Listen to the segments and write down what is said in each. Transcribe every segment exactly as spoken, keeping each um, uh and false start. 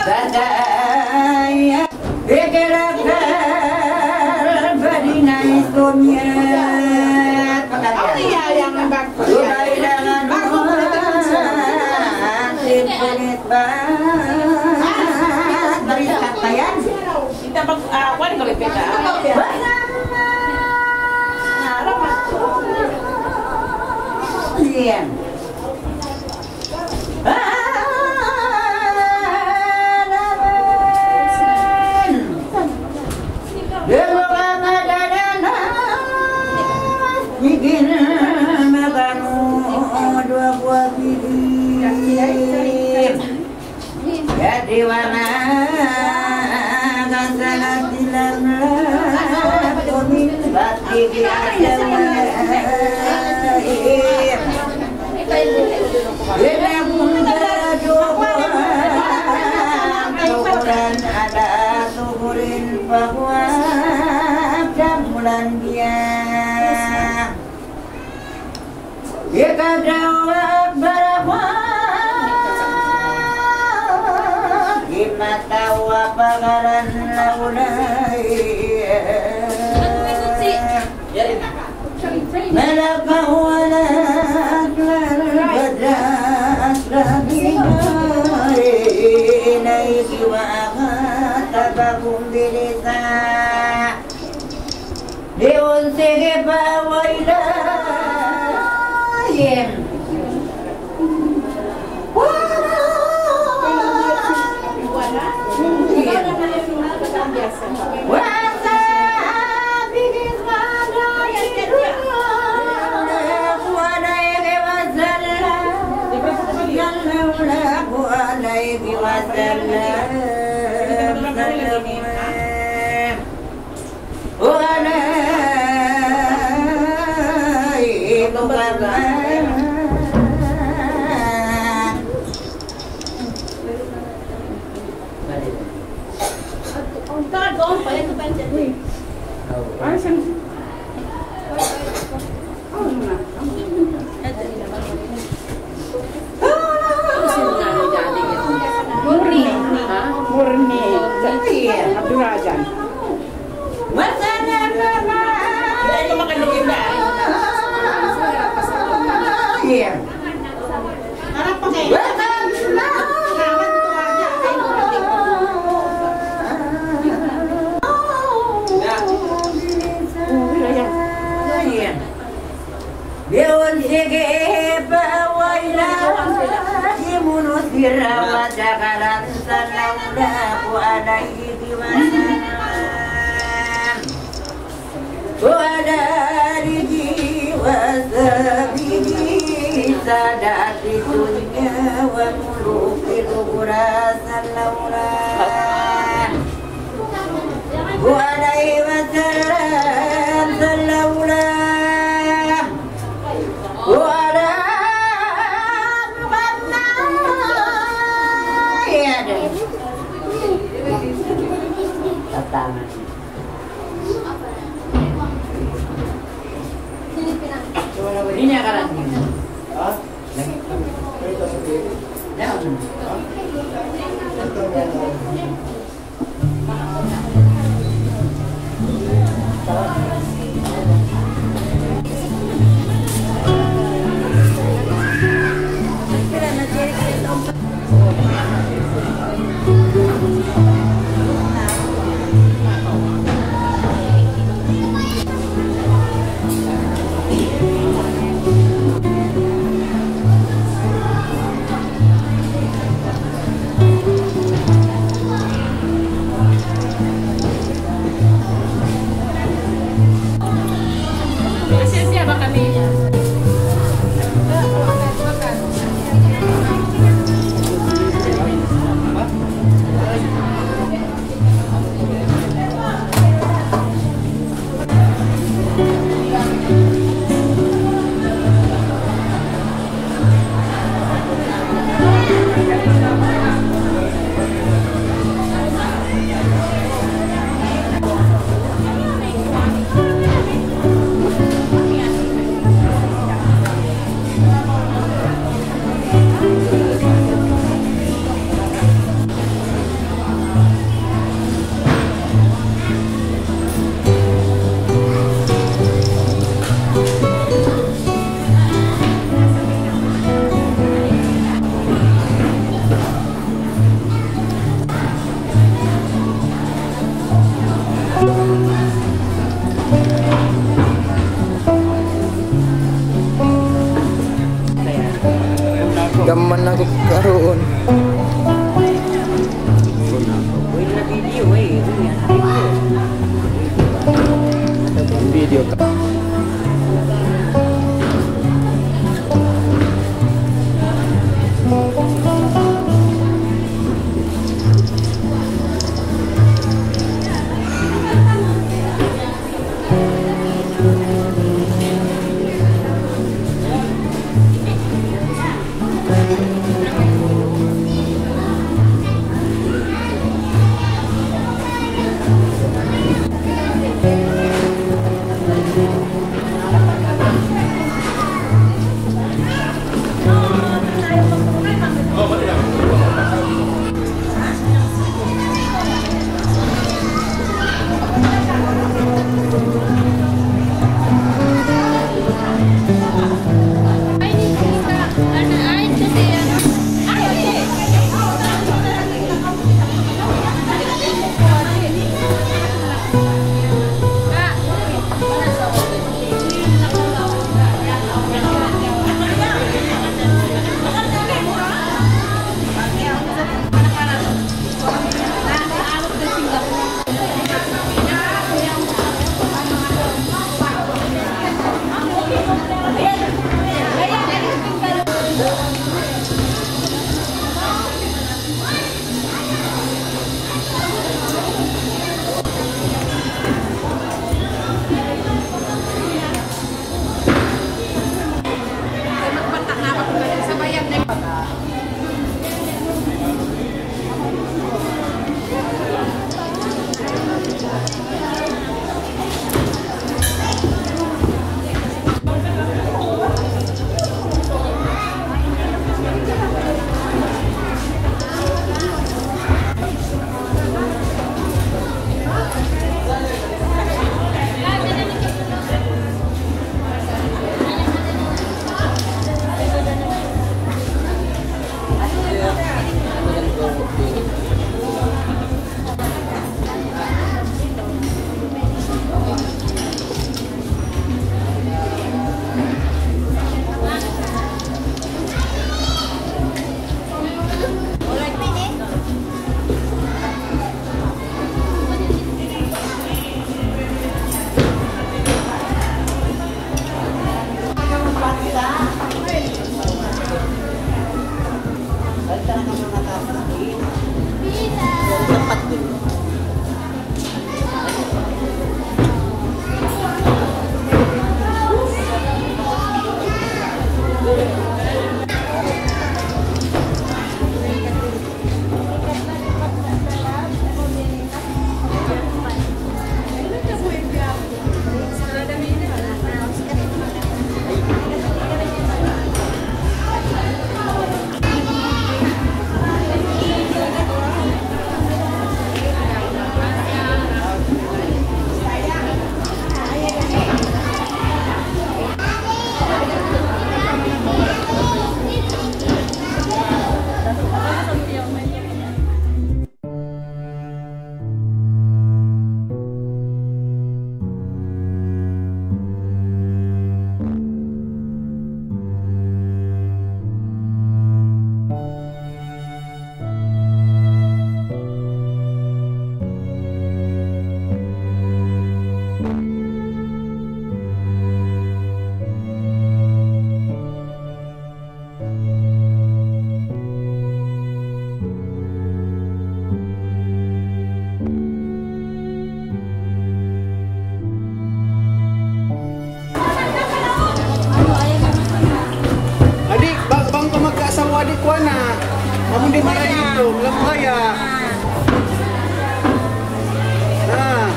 Bataya, bikira kal badinay sumiyat. Pakatiyan. Subay dangan mu, simpulit ba? Barisak ba yan? Kita mag, ah, kuwan ko, repeat, ah. Yan. Jadi, wa ma kasalat ilam lakum min ba'di bi asawa'im. Ila kun barajuhan tukuran ala tukurin paguwag kamulan biya. Ikadawak barawa, imatawa pagaran laulay. Malakaw ala aklal badas rabimay, inay siwa tabagum bilisa. Diun sige pa wala yin. Wasa bigis wala yin. Wala yin wasa. Wala yin wasa. Murni. Ha? Murni. Iya. Abdul Razak. Iya. Iya. Biyaun sige pa wala, di munu sira wa dakaran sa laula ku alayhi wa sallam. Ku alayhi wa sahbihi, sadati dunya wa muluki ukhra sa laula. Wa alayhi wa sallam, sallallahu alayhi wa ala Muhammad. Tatama. Ini akaran. Ha? Lagi. Yan. Adi', bang, bang kaw magkaasawa, adi', kuwan na. Amun di' marayaw, walang kaya. Ah.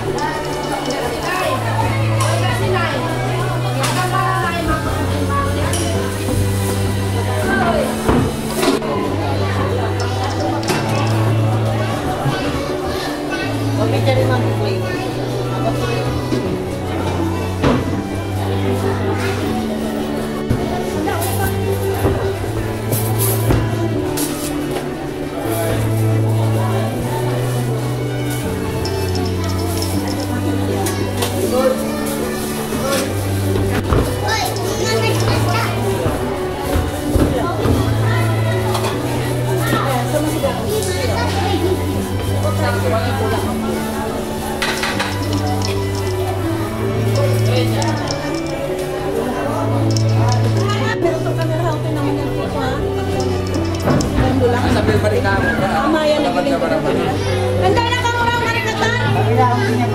Handa na kamu, Rang, marikatan? Silakan.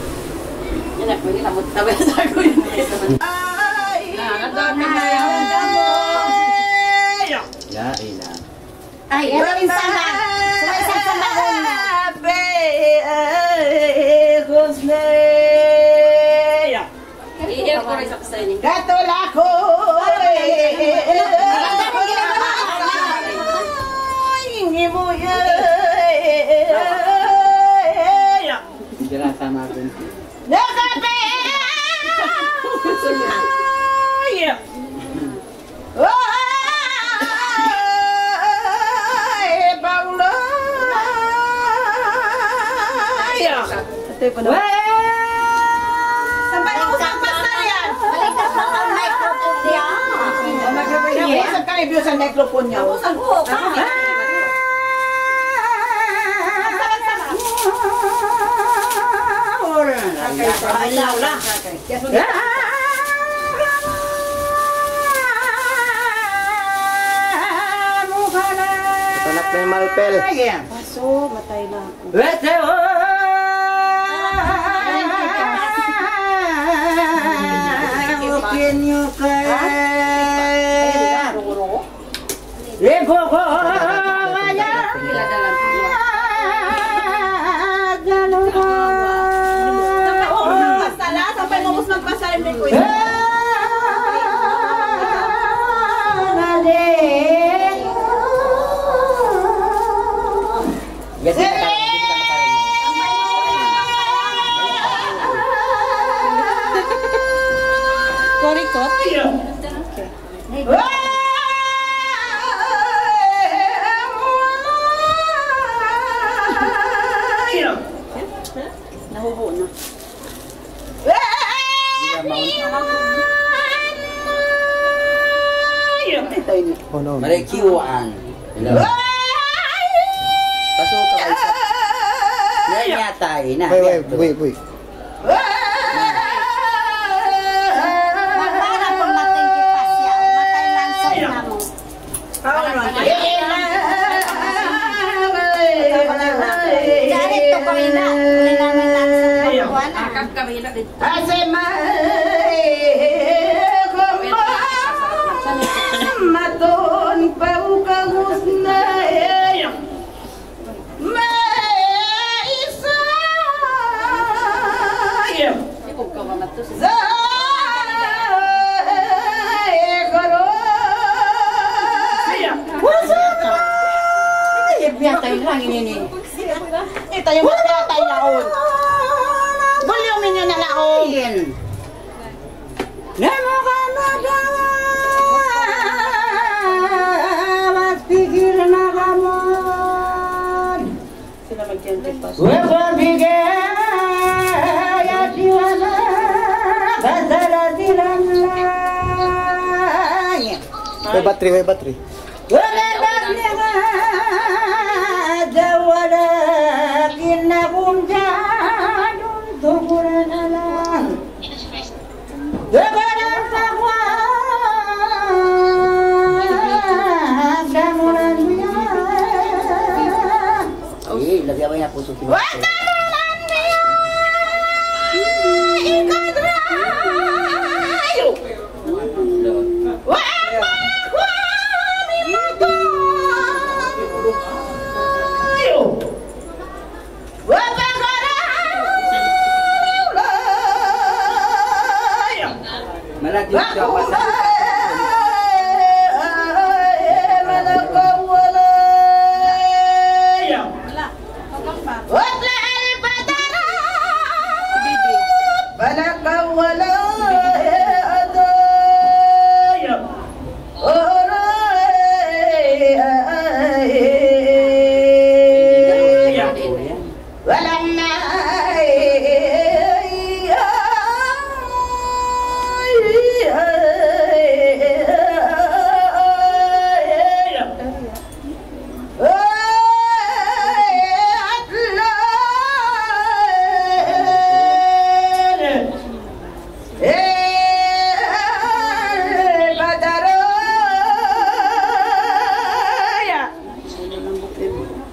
Yan ako, yan ako. Tabi sa ako yun. Ay, ay, ay, ay. La ilaha. Ay, ano yung sambal? Sumay sa sambal na. Be, ay, Husnaya. Iya, ko rin sa kusa ini. Gatul aku. Ay, hindi mo yan. Hindi na tama dun. Nakape! Ay! Ay, Paolo! Ay! Sampay mo sa pasal yan! Balik ka pa sa microphone yan! Yes. Sa kayo, sa microphone niya. Tapos ang buhok, ha? Ay, laula. Anak ni Malpel. Aso, matay na ako. Wait, eh, oh. Can you Korikot? Nahubo na. Oh, no. Mari kiwaan. Hello. Pasok ka ba isa? Yan yata, eh, na. Wait, wait, wait, wait. Magpara pun mating kipas ya, matay langsung namu. Jari tu ko ina, ina may langsung kuwan, ah. Asema, eh, kumba, matun pa ukagus na, eh. Maisa. Sa Ayaw magpatay yaun. Volume niyu na laung. Yan. Namu ka madawas pikil na kamud. Sila mag-twenty-five. Wa ko bigay ya siwala. Basala silang lain. May battery, may battery. Eh, lagi apa ya, puso kita? Malaki siya.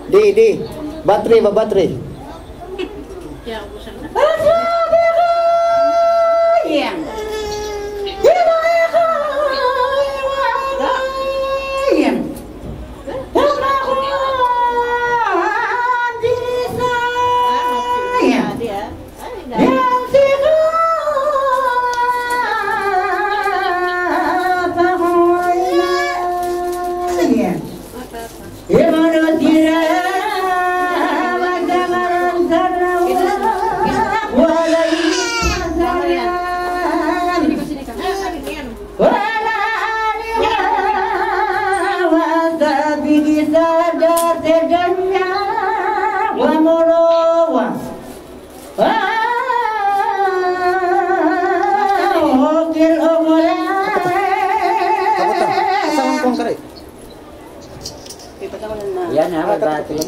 Di, di. Battery ba, battery? Yan, ha, may battery.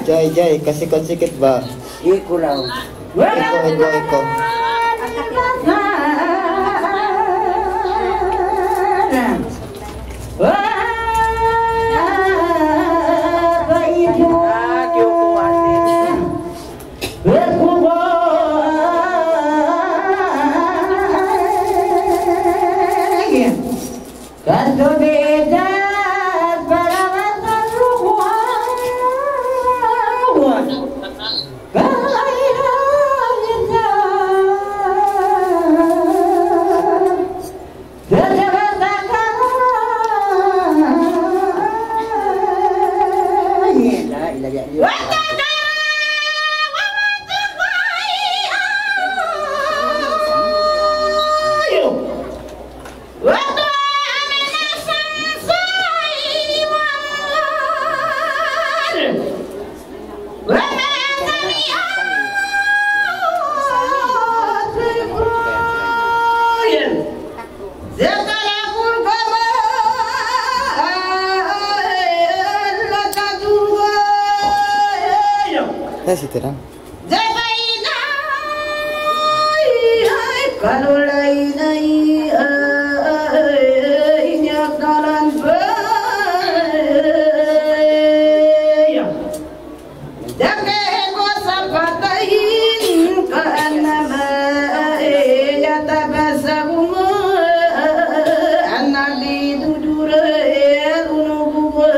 Jai, jai, kasi konsik ba? Ikaw, ikaw, ikaw. Sitiran. Jabay na, ay, ay, kalulay na, ay, ay, ay, nyakalan ba? Dake ko sa patayin ka naman, eh, yata ba sa bunga, anak di dudura, eh, unubuwa.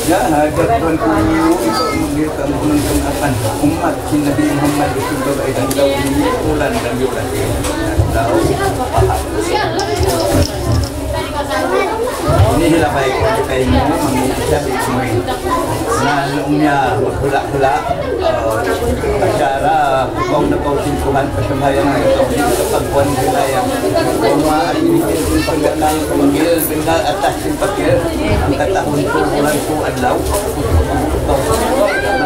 Ya, hajat Tuhan ku, ikaw manggil kamu nang akan umat sin Nabi Muhammad itu bagai dan daw ini ulan dan yulan. Daw. Ini hilabay ku kaymu, manggil siya di kumay. Na, umya, maghula-hula. Acara, ikaw na kaw sin Tuhan, kasambahayang na ikaw, di ka pagkuhan hinayang. Kung maaari, pagkakal, kumingil, bingkal, atas sin pakil, ang katahun ko, bulan ko, adlaw. Ikaw,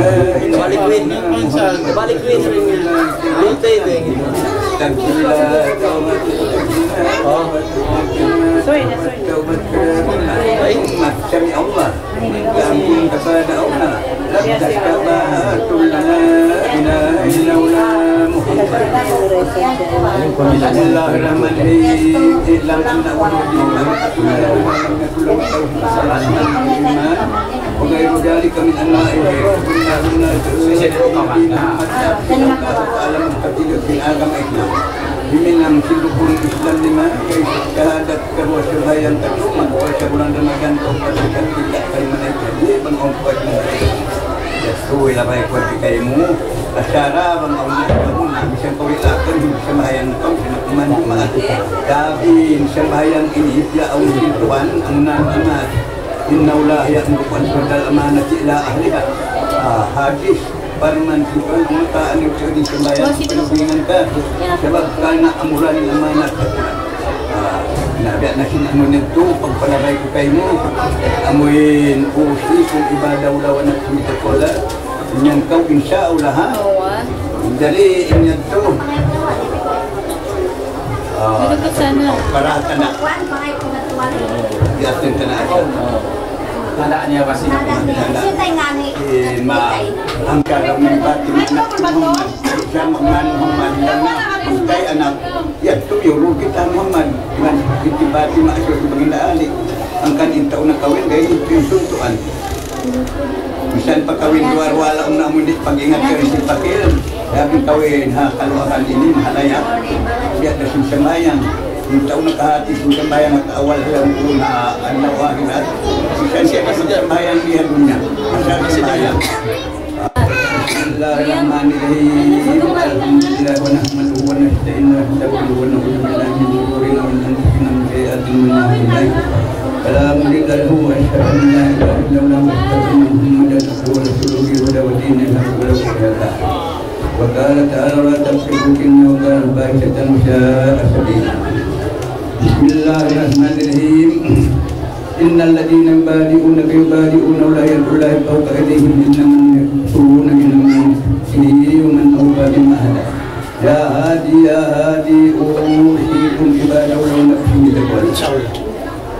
Balik, Win. Balik, Win. Balik, Win. Oh. Sorry na, sorry. Ay. Sami Allah. Laung kepada Allah. Labbaik Ka'bah, la ilaha illallah Muhammad. Bismillahirrahmanirrahim. I'lam annahu la ilaha illallah. وغير ذلك من أنواع الخير. Alam katiga sin agama Islam. Biminang sin rukun Islam lima, kay shahadat, karuwa sambahayang, katuman, puasa bulan Ramadan, kaupat zakat, tidak kay malaikat, di' bang kaupat. Yadtu, ilabay ku kaymu, asyara bang awn na kamu na, bisan kaw di' lakan, sambahayang kaw, sinakuman Jumaat. Tapi sambahayang ini, ya awn sin Tuhan, awn na amat. إن الله يأمركم أن تؤدوا الأمانات إلى أهلها. Ah, hadis, parman sin Tuhan, amu ta anu, di' sambahayang, wasi, panuhingan ka. Sabab karna' amuran amanat. Ah, na, biya' na sin anu nito, pagpalabay ku kaymu. Amuin, أوصيكم عباد الله ونفسي بتقوى الله. Yan kaw, insya Allah, ha? Awa. Jadi, ingat tu. Ah, duduk ke sana. Para ka na. Yakin ka na siya. Tanda niya ba sila? Tanda. Eh, ma, ang karaming bati na Muhammad. Siya mga Muhammad na na. Kay anak, yadtu yuru kita Muhammad. Man, iti bati maksud maging ali. Ang kanin tau na kawin, gaya ito yung tuntuan. Misan pa kawin duwa-ruwa laung namu' di' pag-ingat ka rin sin pakil. Sabi kawin, ha, kaluahan ini, mahalaya. Biya' da sin sambahayang. In tau nakahati sin sambahayang, at awal ha una, adlaw akhirat. Misan siya pa sin sambahayang di ha dunya. Asal sambahayang. بسم الله الرحمن الرحيم. الحمد لله ونحمده ونستعينه ونستغفره ونعوذ بالله من شرور أنفسنا ومن سيئات أعمالنا. فلا مضل له وأشهد أن لا إله إلا الله وأشهد أن محمدا عبده ورسوله بالهدى ودين الحق ولو كره الكافرون. وقال تعالى: ولا تقربوا الزنا إنه كان فاحشة وساء سبيلا. بسم الله الرحمن الرحيم. إن الذين يبايعونك يبايعون الله يد الله فوق أيديهم إنما ينقضون عهد الله ومن أوفى بعهده. يا هادي يا هادي أوصيكم عباد الله ونفسي بتقوى الله.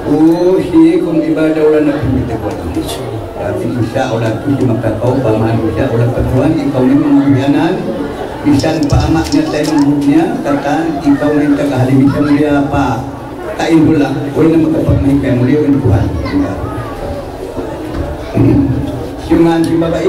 أوصيكم عباد الله ونفسي بتقوى الله. Tapi insya Allah tu di makakau paman insya Allah patuan ikaw ni mamabianan. Bisan pa amak niya tayo ng niya katan ikaw ni tagahalim isang dia pa. Tain hula', way na makapagmahingkay muli in Tuhan. Siya man sin babai.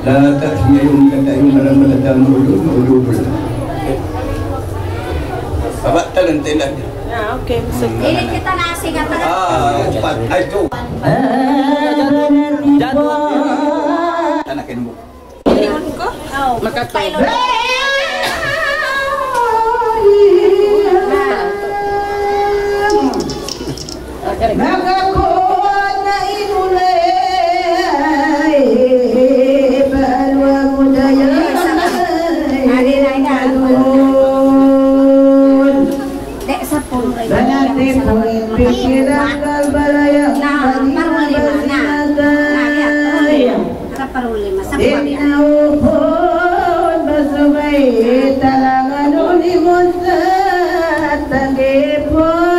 Lahat niya yung kata yung malamang na damo doon, maulubul. Baba, talon, tela. Ah, okay. Sige. Ini kita nasi nga pala. Ah, upat. Ay, two. Tanakin mo. Makatay. Nakakuha na inulay, balwa mo dayan. Dek sapuluh ribu. Balati po yung pikiran ng balaya. Na, parang lima na. Na, ya. Sa paruli, masama yan. Di na upod, masubay, talangan ulimut sa tagipon.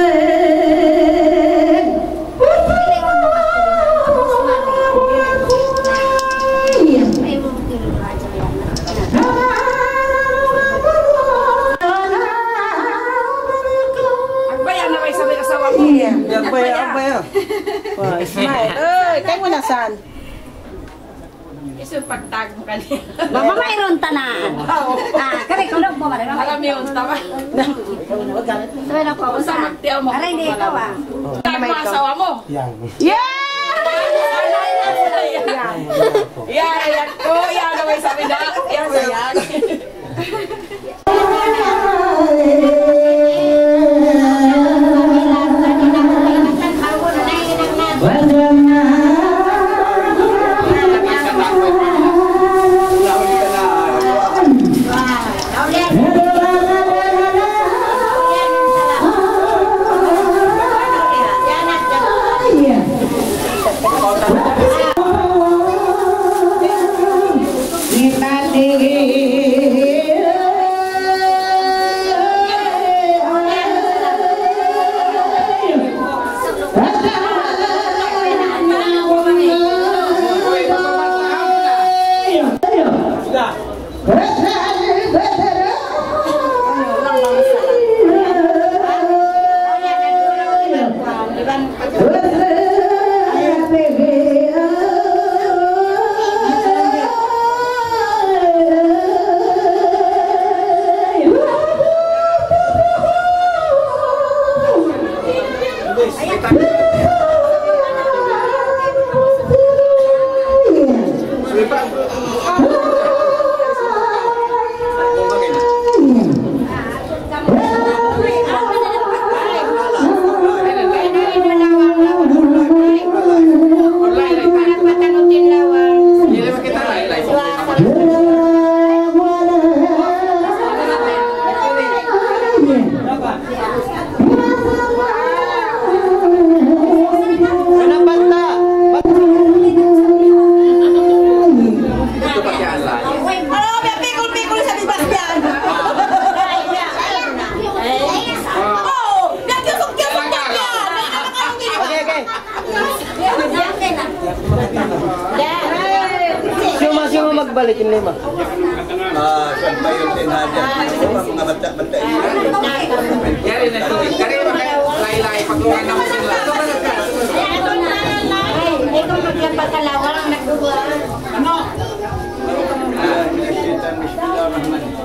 Agbaya na ba isab in asawa mu? Iya, agbaya, agbaya. Wa, smile. Uy, kamu nasan? Isu pagtag mu kaniya. Mama, mayroon ta na. Wow. Ah, kami, kulog mo, mare, mama. Alam yun, tama. Sabi na ko, unsa? Unsa magtiyaw mu? Aray, di ikaw, ah. Tag mu asawa mu. Yan. Yeah! Yan. Yan, yan. Oh, yan, ano may sabi na? Yan, yan. Siyuma-siyuma magbalik in lima. Ah, sampay yung tinadya. Mga bata-bata. Yari na ito. Kari, laylay, pagluwan na mo sila. Kalawang nagduwa. Ano? بسم الله الرحمن الرحيم.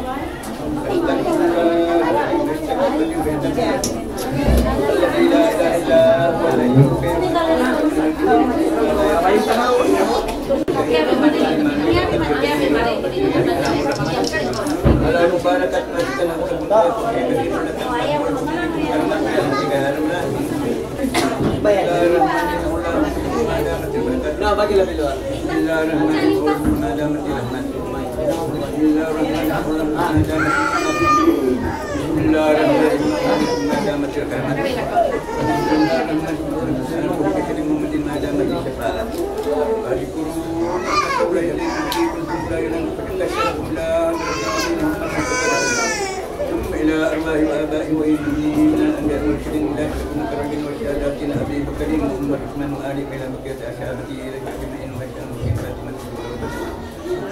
بسم الله الرحمن الرحيم. ما دامت الرحمة. بسم الله الرحمن الرحيم. ما دامت الرحمة. بسم الله الرحمن الرحيم. ما دامت الرحمة. بسم الله الرحمن الرحيم. ما دامت الشفاعة. فاذكروني أذكركم ولا ينساكم لا إله إلا الله. ثم إلى أرواح آبائي وإخواني من الأنبياء والمرسلين إلى أن تكون كرجل وشهاداتنا أبي بكر وعمر وعثمان وعلي إلى بقية أصحابه إلى أجمعين وأجعلهم في خاتمة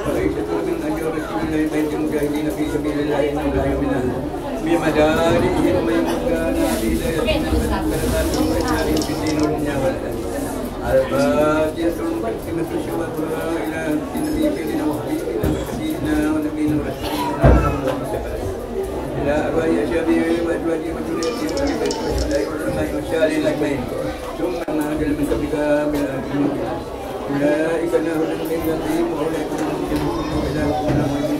وليس من أجر رسول الله بيت المجاهدين في سبيل الله إنه لا يؤمن بمدارهم من كان في داية الدين والدنيا والآخرة. الفاتحة المقدمة الشواذ إلى النبي سيدنا وحبيبنا وشفيعنا ونبينا ورسولنا محمد إلى أرواح أصحابه وأزواجه وذريته وأهل بيته والشهداء والعلماء والصالحين أجمعين. ثم ما أنزل من قبلك من الآيات. أولئك على هدى من ربهم وأولئك هم المفلحون. وإلهكم إله واحد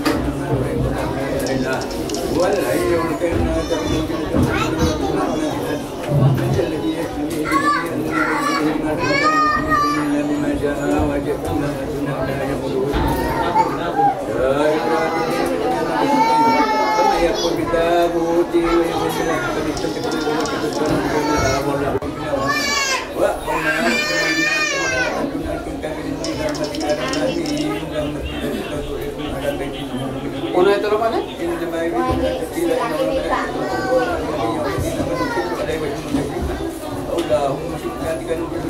سبحانه لا إله إلا هو الحي القيوم لا تأخذه سنة ولا نوم له ما ما شاء. من ذا الذي يشفع عنده إلا بإذنه. ما تشاءون إلا أن يشاء الله. وسع كرسيه السماوات والأرض. لا إله إلا هو. فمن يكفر بالطاغوت ويؤمن بالله فقد استمسك بالعروة الوثقى لا انفصام له. Unu itu rupanya? اللهم صل على سيدنا محمد. اللهم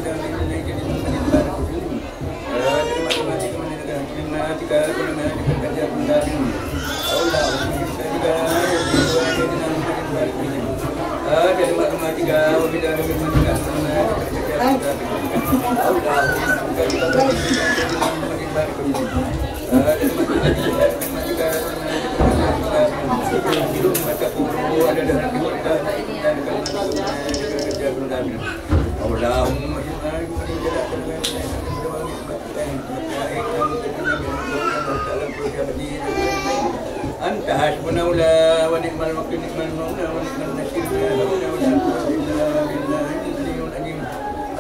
أنت حسبنا ولا ونعم الوكيل، نعم المولى ونعم النصير، لا حول ولا قوة إلا بالله العلي العظيم.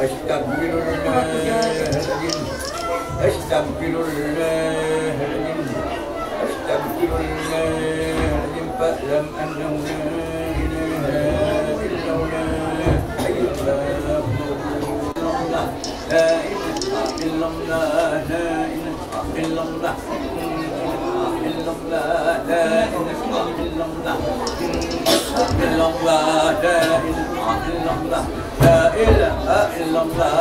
أستغفر الله العظيم. أستغفر الله العظيم. أستغفر الله العظيم. فاعلم أنه لا إله إلا الله الحي القيوم. لا إله إلا الله، لا إله إلا الله، لا إله إلا الله، لا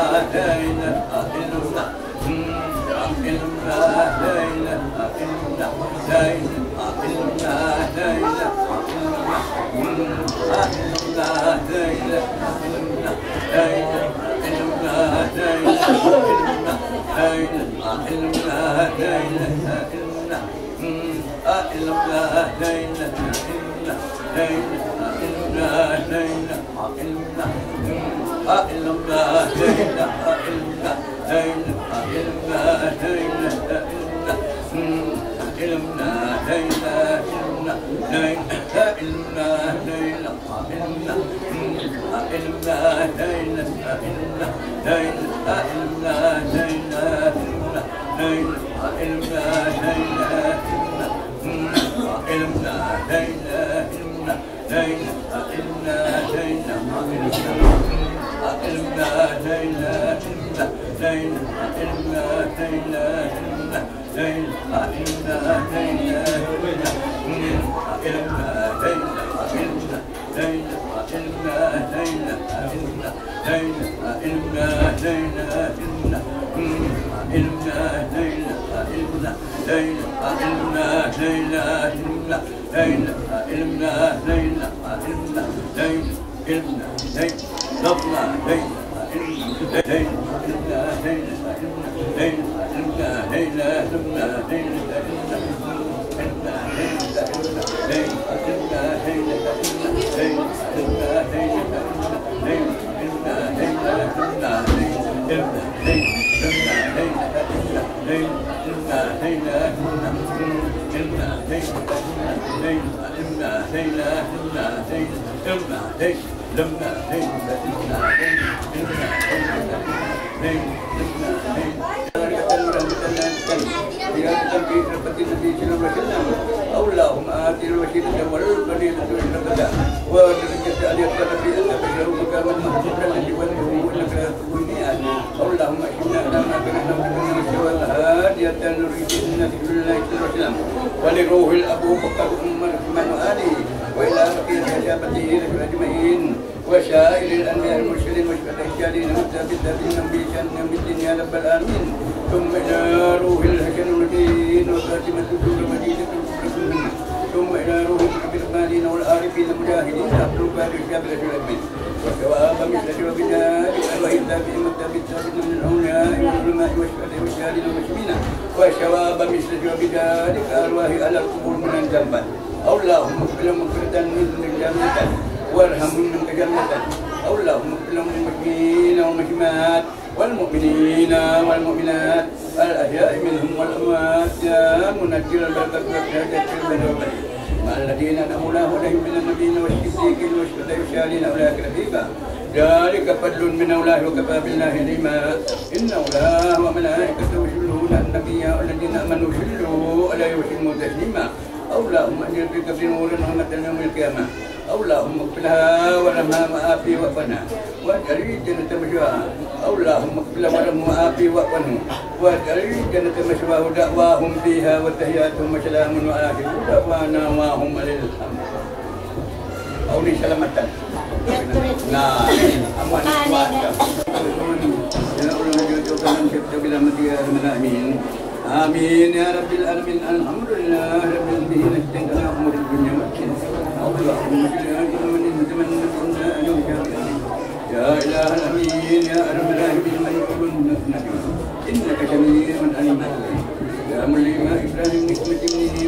إله إلا الله، لا إله إلا الله، لا إله إلا الله، لا إله إلا الله. اللهم آت الوسيلة والفضيلة والدرجة العالية التي وعدته، اللهم أكرمنا على ما كان نرجو من الشهوات الهادية لرشدنا، ولروح أبي بكر وعمر وعثمان وعلي، وإلى بقية صحابته أجمعين، وسائر الأنبياء والمرسلين والشهداء الشاهدين والتابعين لهم بإحسان إلى يوم الدين يا رب العالمين. ثم إلى روح الحسن المتين وفاطمة الزهرا مدينة الكبرى، ثم إلى روح الكبير العالمين والعارفين المجاهدين عبد القادر الشاذلي الأمين. وثواب مثل ثواب ذلك أرواح التابعين والتابعين من الأولياء والعلماء والشهداء والشاهدين والمسلمين. وثواب مثل ثواب ذلك أرواح أهل القبور من الجنة. اللهم اغفر لهم مغفرة من عندك جامعة، وارحمهم منك جامعة. اللهم اغفر لهم المسلمين والمسلمات والمؤمنين والمؤمنات الأحياء منهم والأموات يا منزل البركات والخيرات يا ذا الجلال والإكرام. مع الذين أنعم الله عليهم من النبيين والصديقين والشهداء والصالحين أولئك رفيقا. ذلك فضل من الله وكفى بالله عليما. إن الله وملائكته يصلون على النبي يا أيها الذين آمنوا صلوا عليه وسلموا تسليما. اللهم أنزل في قبري نورا ورحمة يوم القيامة. اللهم اغفر لها وارحمها وعافها واعف عنها واجعل الجنة مثواها. اللهم اغفر لها وارحمها وعافها واعف عنها واجعل الجنة مثواها. دعواهم فيها وتحياتهم سلام وآخر دعوانا وهم أن الحمد. Awn salamatan. Na, amu na kuat. Ya Allah, ya Tuhan, kita bilang mati ya Rabbal Alamin. آمين يا رب العالمين. الحمد لله رب العالمين. اهدنا أمور الدنيا والدين. اللهم صل على محمد وسلم. يا إله العالمين، يا أرحم الراحمين، من يقول إنك سميع عليم. يا معلم إبراهيم نعمة مني،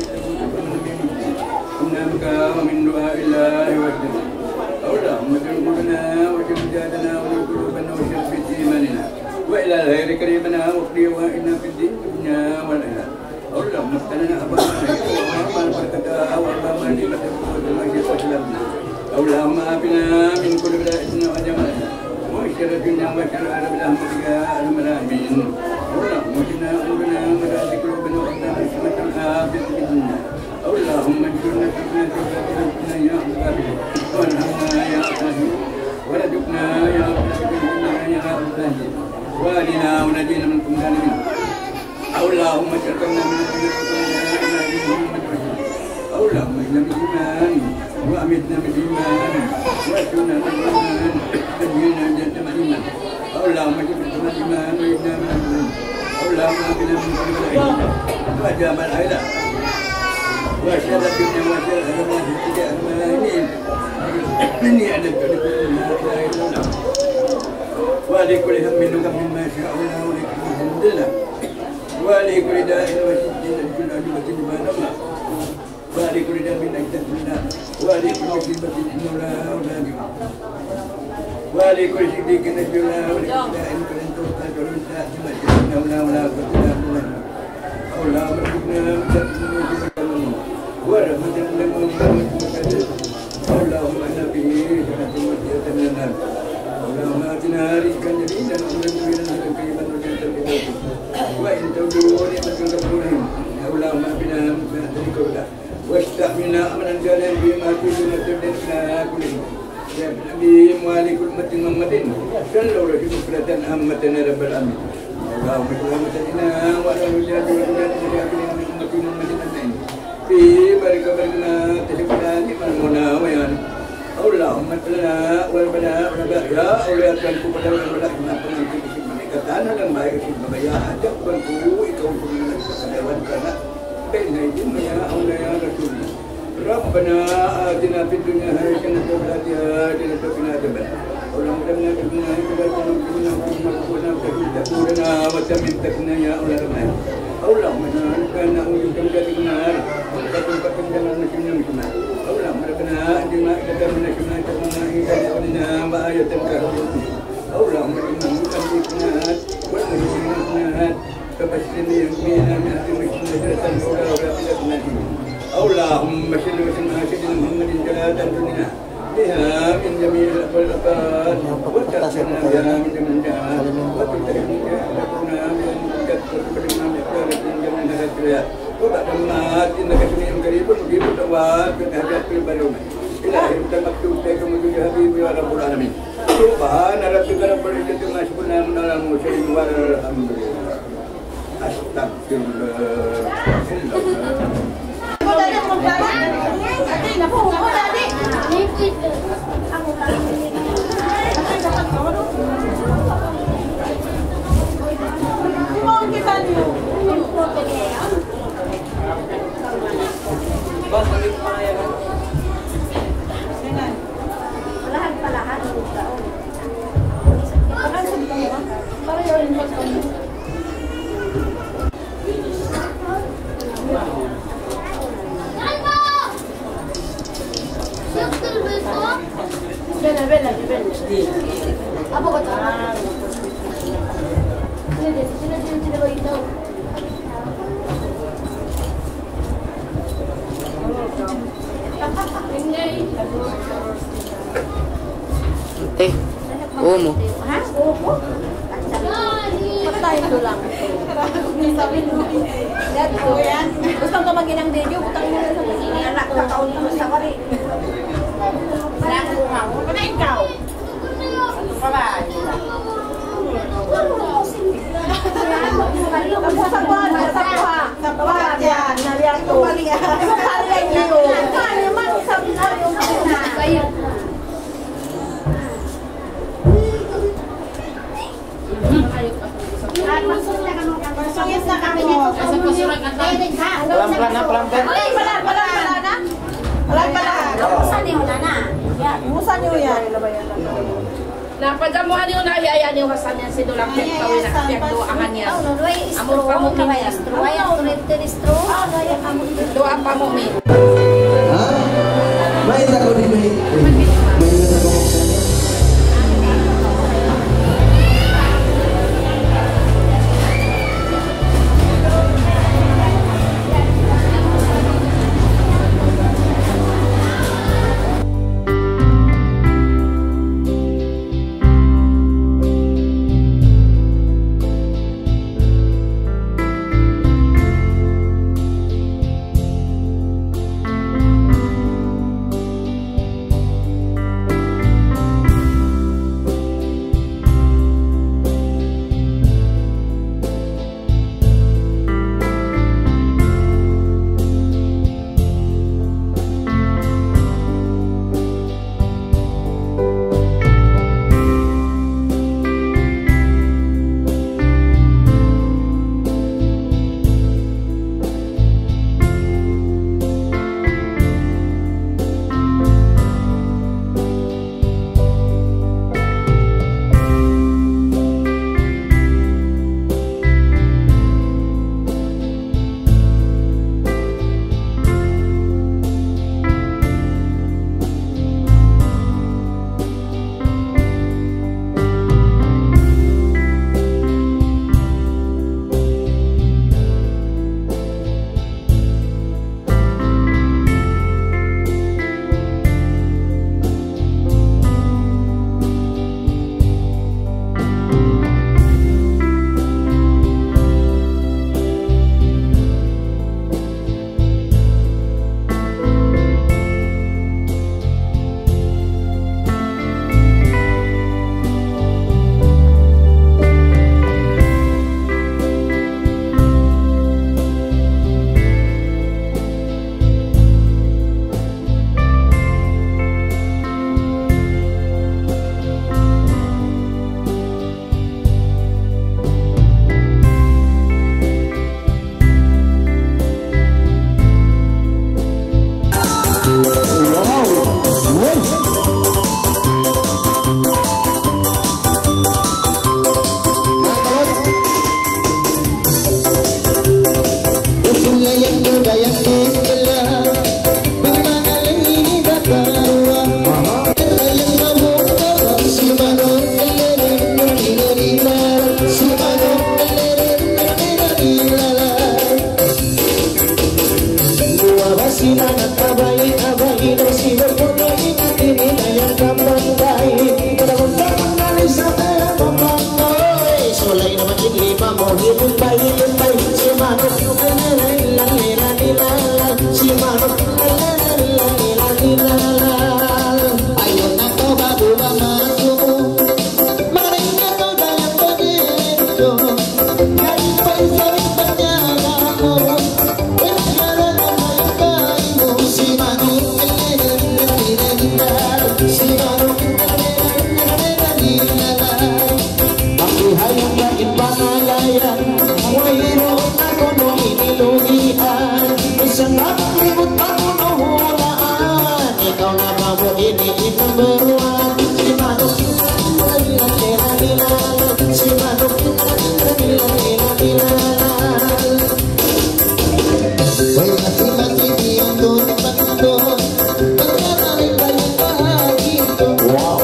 كنا مقام من دعاء الله وحده. اللهم اجعل قلوبنا وجل جهادنا وقلوبنا وثبت إيماننا. وإلى الخير قريبنا واقض وإنا في الدين والدنيا والآخرة. اللهم افتح لنا أبواب الخير وأبواب البركة وأبواب نعمتك وأبواب الخير وسلامنا. اللهم عافنا من كل بلاء وجمالنا ومن شر الدنيا وشر الآخرة برحمتك يا أرحم الراحمين. اللهم اجعلنا أمورنا ولا قلوبنا وأبداننا سلامة عافية في الدنيا. اللهم انصرنا في الدنيا ولا يا أرحم الراحمين. وارحمنا يا أرحم الراحمين. وارزقنا يا أرحم الراحمين. وأهلنا ونجينا من كل ظالمين. اللهم اجعلنا من الذين يقولون لا إله إلا محمد رسول الله. اللهم احينا بالإيمان وأمتنا بالإيمان وأحشرنا بالإيمان وأدخلنا الجنة مع الإيمان. اللهم اجعلنا من الإيمان وأحينا من الإيمان. اللهم عافنا من كل بلاء وأجاب العيلة وشر الدنيا وشر الآخرة يا أرحم الراحمين. إني أعلم بكل لا إله إلا الله. ولكل هم وغم ما شاء الله ولكل الحمد لله. ولكل داء وشدة كل عدوة عباد الله. ولكل ذنب نجدة لنا. ولكل مصيبة إنه لا أولاد. ولكل شدة نجدة لنا. ولكل داء فلن تغفر له ساعة ما شاء الله لا أولاد. اللهم ارزقنا من شر ما شاء الله. ورحمة الله وبركاته. اللهم اجعلنا به جنة وجنة من النار. اللهم آتنا رزقا جميلا وعملا طويلا ورزقا طيبا وجنة من النار. وإن تعدوا نعمة الله لا تحصوها. اللهم آتنا من لدنك رحمة وهيئ لنا من أمرنا رشدا. واستعملنا عملا صالحا فيما ترضى من أمرنا كله. يا نبي وآل كل أمة محمد صلوا عليه مغفرة عامة يا رب العالمين. اللهم اجعل رحمتنا وعلى أوليائنا وأولياء المجاهدين من أمة محمد أجمعين. في بارك باركنا تشكرا لمن منا ويانا. اللهم اغفر لنا ولنا ولنا يا أولياء الكبر والأحمد من كل شيء من كتان لما يكشف بيا حتى كنت يكون من الكتاب والكلام. بين أيدينا يا أولياء رسول الله. ربنا آتنا في الدنيا حسنة وفي الآخرة حسنة وقنا عذاب النار. اللهم اجعلنا في الدنيا حسنة وفي الآخرة ربنا وتمتقنا يا أولى الرحمن. اللهم إنا نسألك أن نعوذ بك من عذاب النار. ومن فتنة النار. اللهم ربنا أنزل مائدة من السماء تكون لنا عيدا لأولنا وآية منك. اللهم إنا نسألك النار والمسلمين النار. فبشر المؤمنين بأن مسلمين نجاة الأولى ولا بلاد نجيب. اللهم صل وسلم على سيدنا محمد صلاة تنجينا بها من جميع الأهوال والآفات، وتكفينا بها من جميع السيئات، وتطهرنا بها من الدنس والأبرار، وتبلغنا بها من الأقدار من جميع الهدايا. وبعد الممات إنك سميع قريب مجيب الدعوات، فاجب دعوتنا. إلهي أنت المقصود، إليك المرجو يا حبيبي يا رب العالمين. سبحان ربك رب العزة عما يصفون، وسلام على المرسلين، والحمد لله. أستغفر الله. Eh, umu. Ha? Umu? Patay ko lang. Gusto ko maging video, butang mo lang sa mga anak, kakaon ko sa wari. Anak ko nga, wala ikaw. Pelan-pelan, ha, pelan-pelan. Pelan-pelan, ha. Pelan-pelan. Musa niyu yan. Na, pagka mu ani una, aya niyu ha samiyan sin duwa, piyagduwaahan niya. Amu pa mu ini. Duwa pa mu ini. Ha? Mayta' kaw di' may, mayta' kaw? Ayaw na kaw babu ba matu. Manganain na kaw dalam pagdito. Kahit pa isa rin pa niya ako. Wala na may kain mo. Si Manong, si Manong, Makihayan na in pangalayan, wayruun na kunu' in ilugian. Minsan na magribut pa kunu' hulaan, ikaw na ba mu ini in number one? Si Manong, si Manong, si Manong. Wow.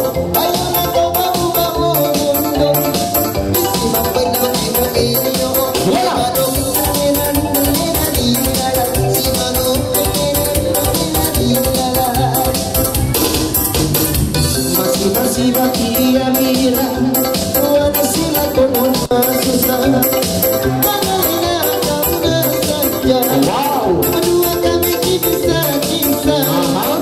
Wala. Masi-masi baki iya mira, kuwan sila kunu' masusa. Wow! Aha.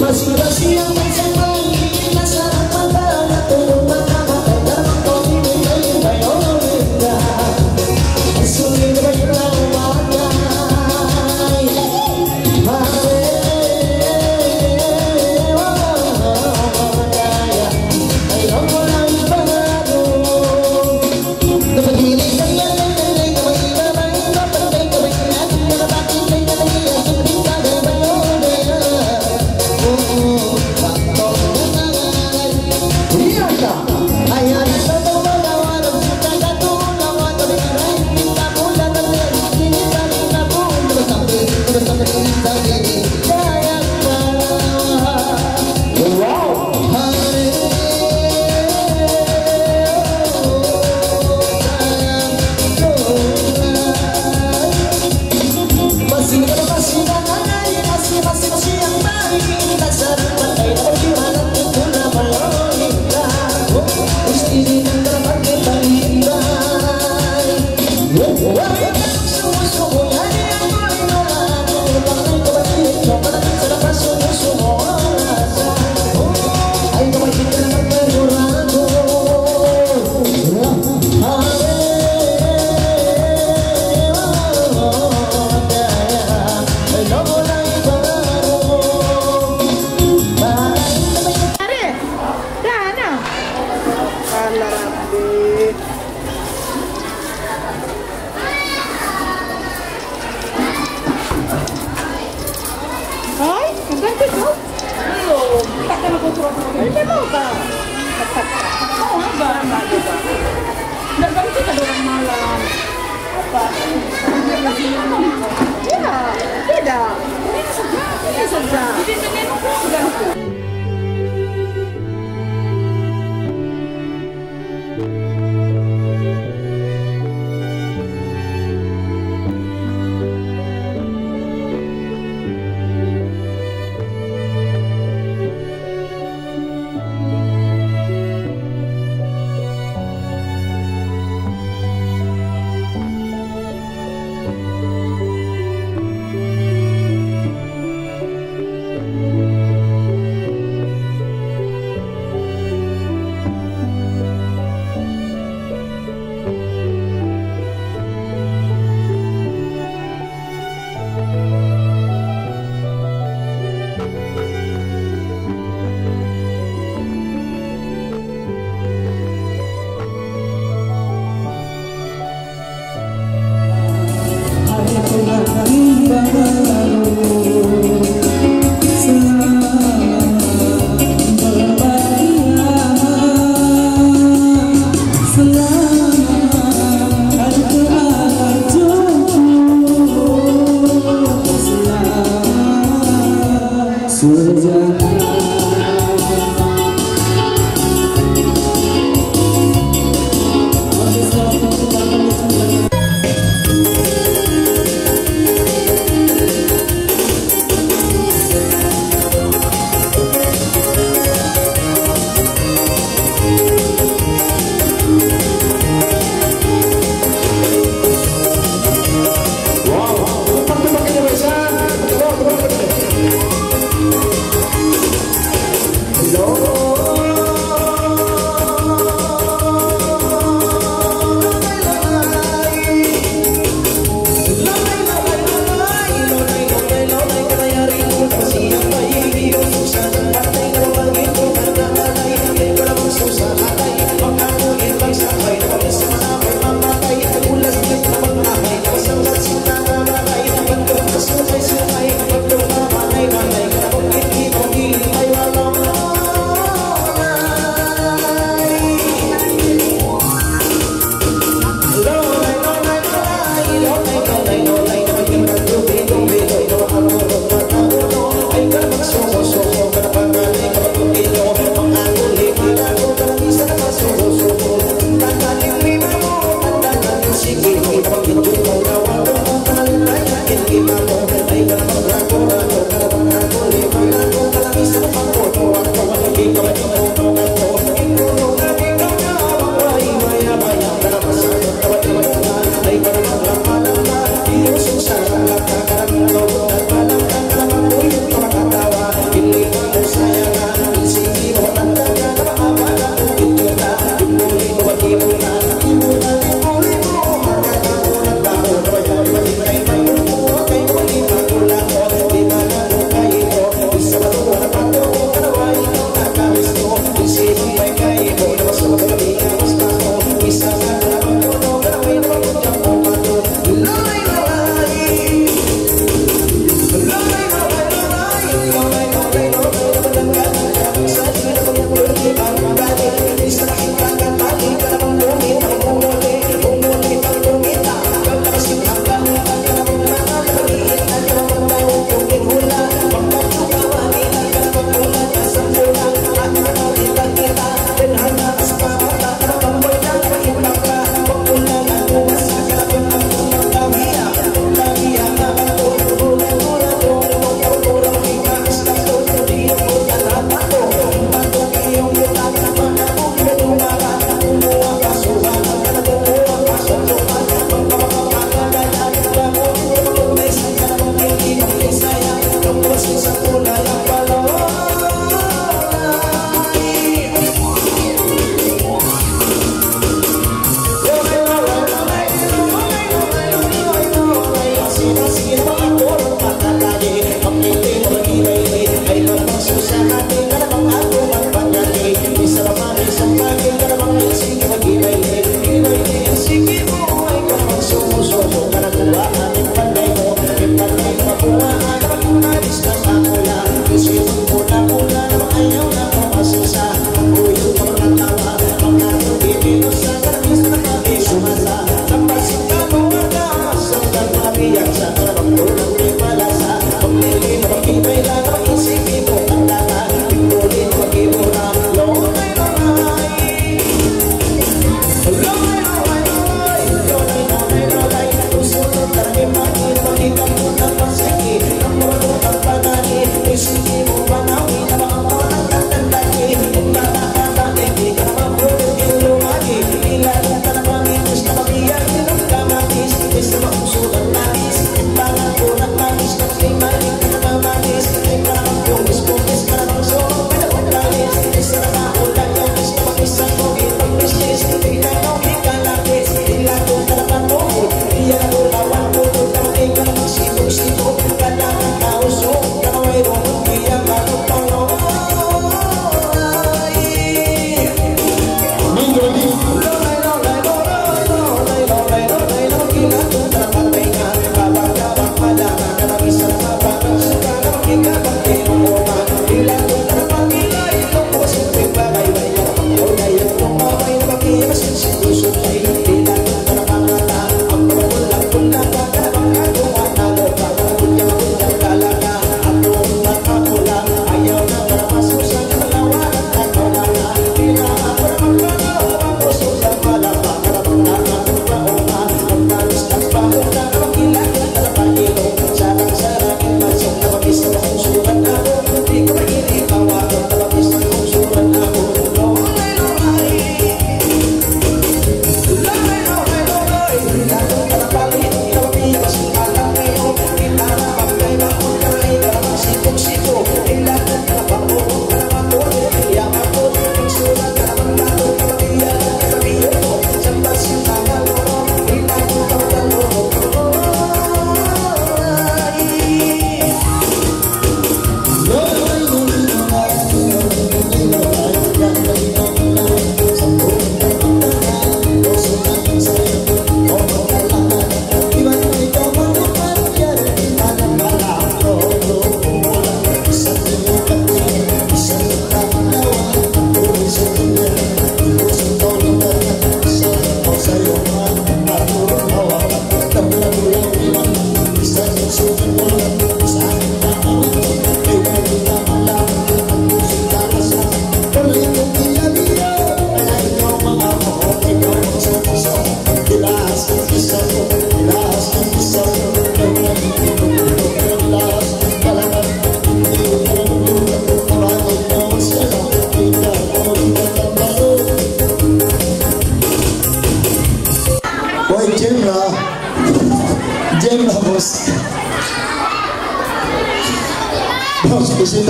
Are, da na. Ala Rabbi. Hoy, nagganti ka? Ay, di ba ba? Oo, ba? Nagganti ka doon malam. Apa? Tidak, tidak. Ini sadja. Ini sadja.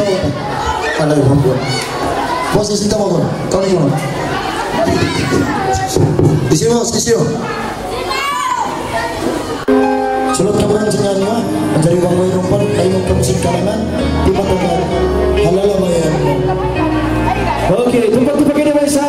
Allahu Akbar. Posisi tama ko. Kami mo. Isiyo, isiyo. Sulut kamu yang singani, ha? Manjari bang way rumpal, kayu kamu singkalangan, di mata ka. Halala mayan. Okay, tumpak-tumpak ini, Maisa.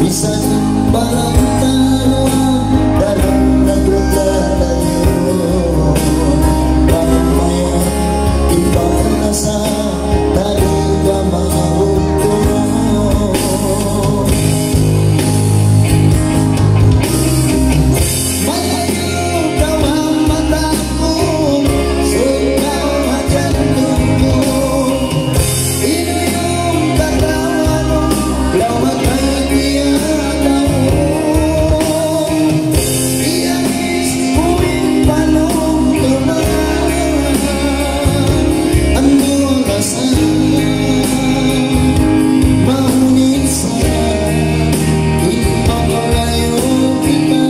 Misan barang taruan dalam nagdudalayo, bang mayan iban nasa tadi ka mahukum. Malayu' kaw ha mata ku, sumpa' ha jantung ku. Inu in katawa mu, laung matay biya' kaw. Iyanis ku in panumtuman, andu' rasa, mahunit sa, in paglayu' kita.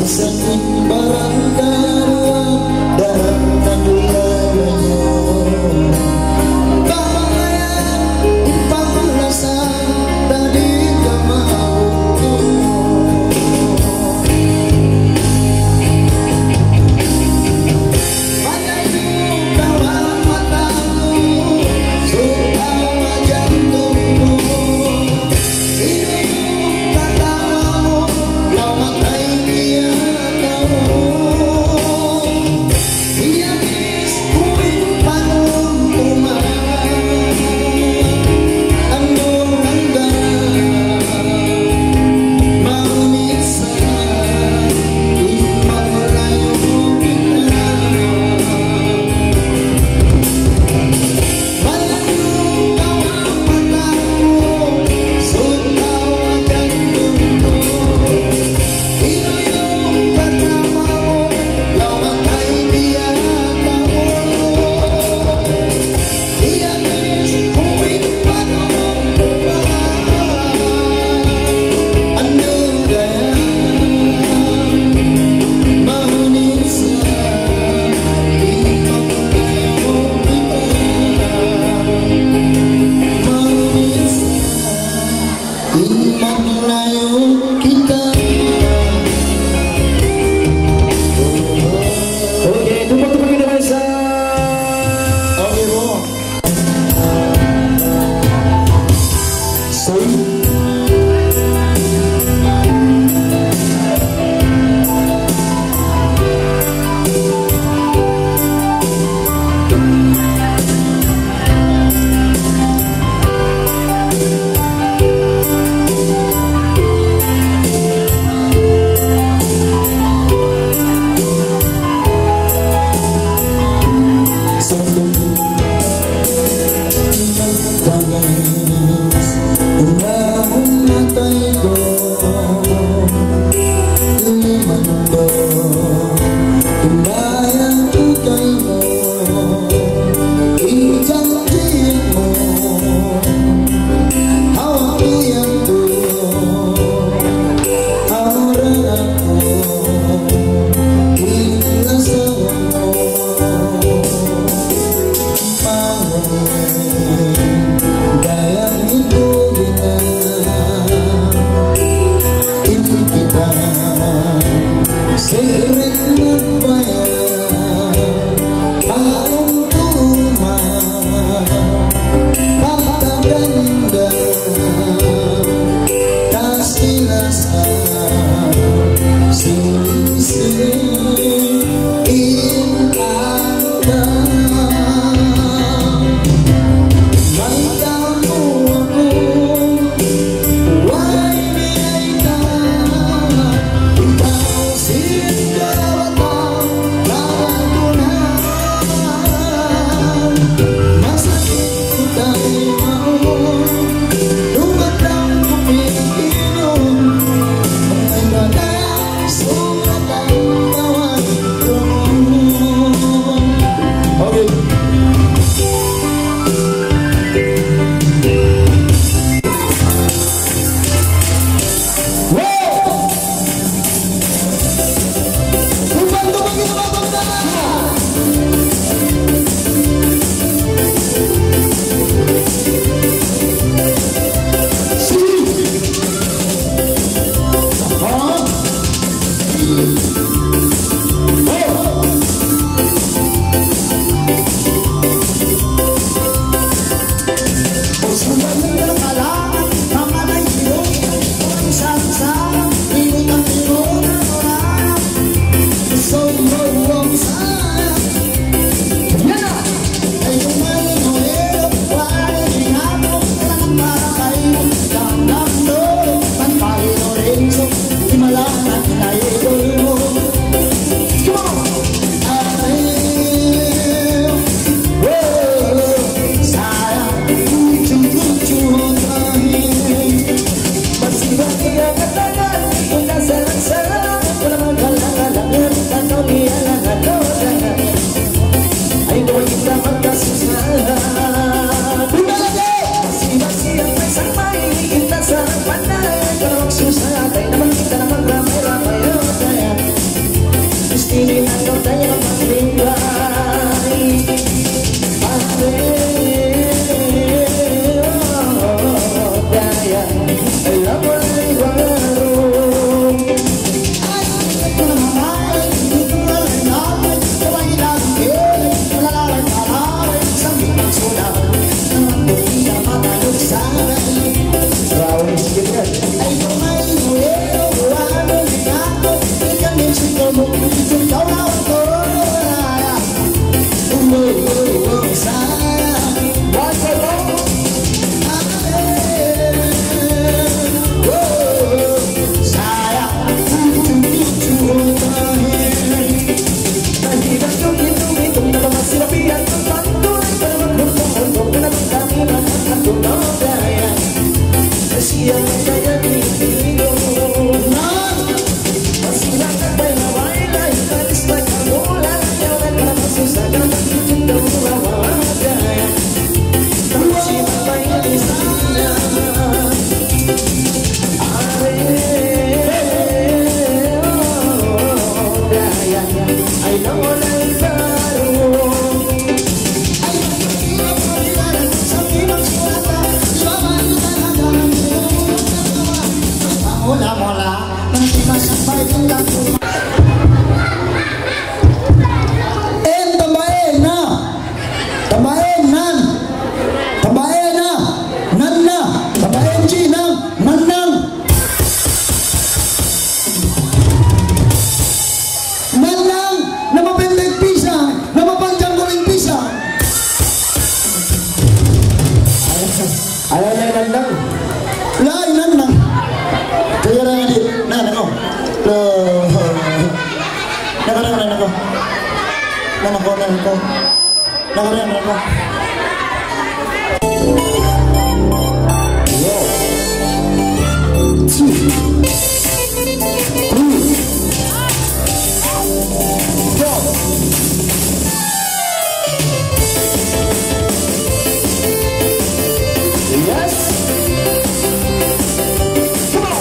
Misan in barang taruan dalam nagdudalayo, bang mayan iban nasa tadi ka mahukum. Malayu' kaw ha mata ku, sumpa' ha jantung ku. Inu in katawa mu, laung matay biya' kaw. Iyanis ku in panumtuman, andu' rasa, mahunit sa, in paglayu' kita. Malayu' kaw ha mata ku, sumpa' ha jantung ku. Inu in katawa mu, laung matay biya' kaw. Iyanis ku in panumtuman, andu' rasa, mahunit sa, in paglayu' kita. Mahunit sa, in paglayu' kita. Okay, tumpak-tumpak kita, Maisa. Okay, bro. Say. N tambah E, na. Tambah E, nan. Tambah E, na. Nan na. Tambah N G, nang. Nan nang. Nan nang, na mapindit pisang, na mapanjang guling pisang. Ayaw na, ayaw na, nan nang. Lain, nan nang. Kaya na di, nan nang, oh. Lo. Nang nang, nang nang, oh. Nang nang, nang nang. Nang nang, nang nang. One, two, three, four. Yes. Come on.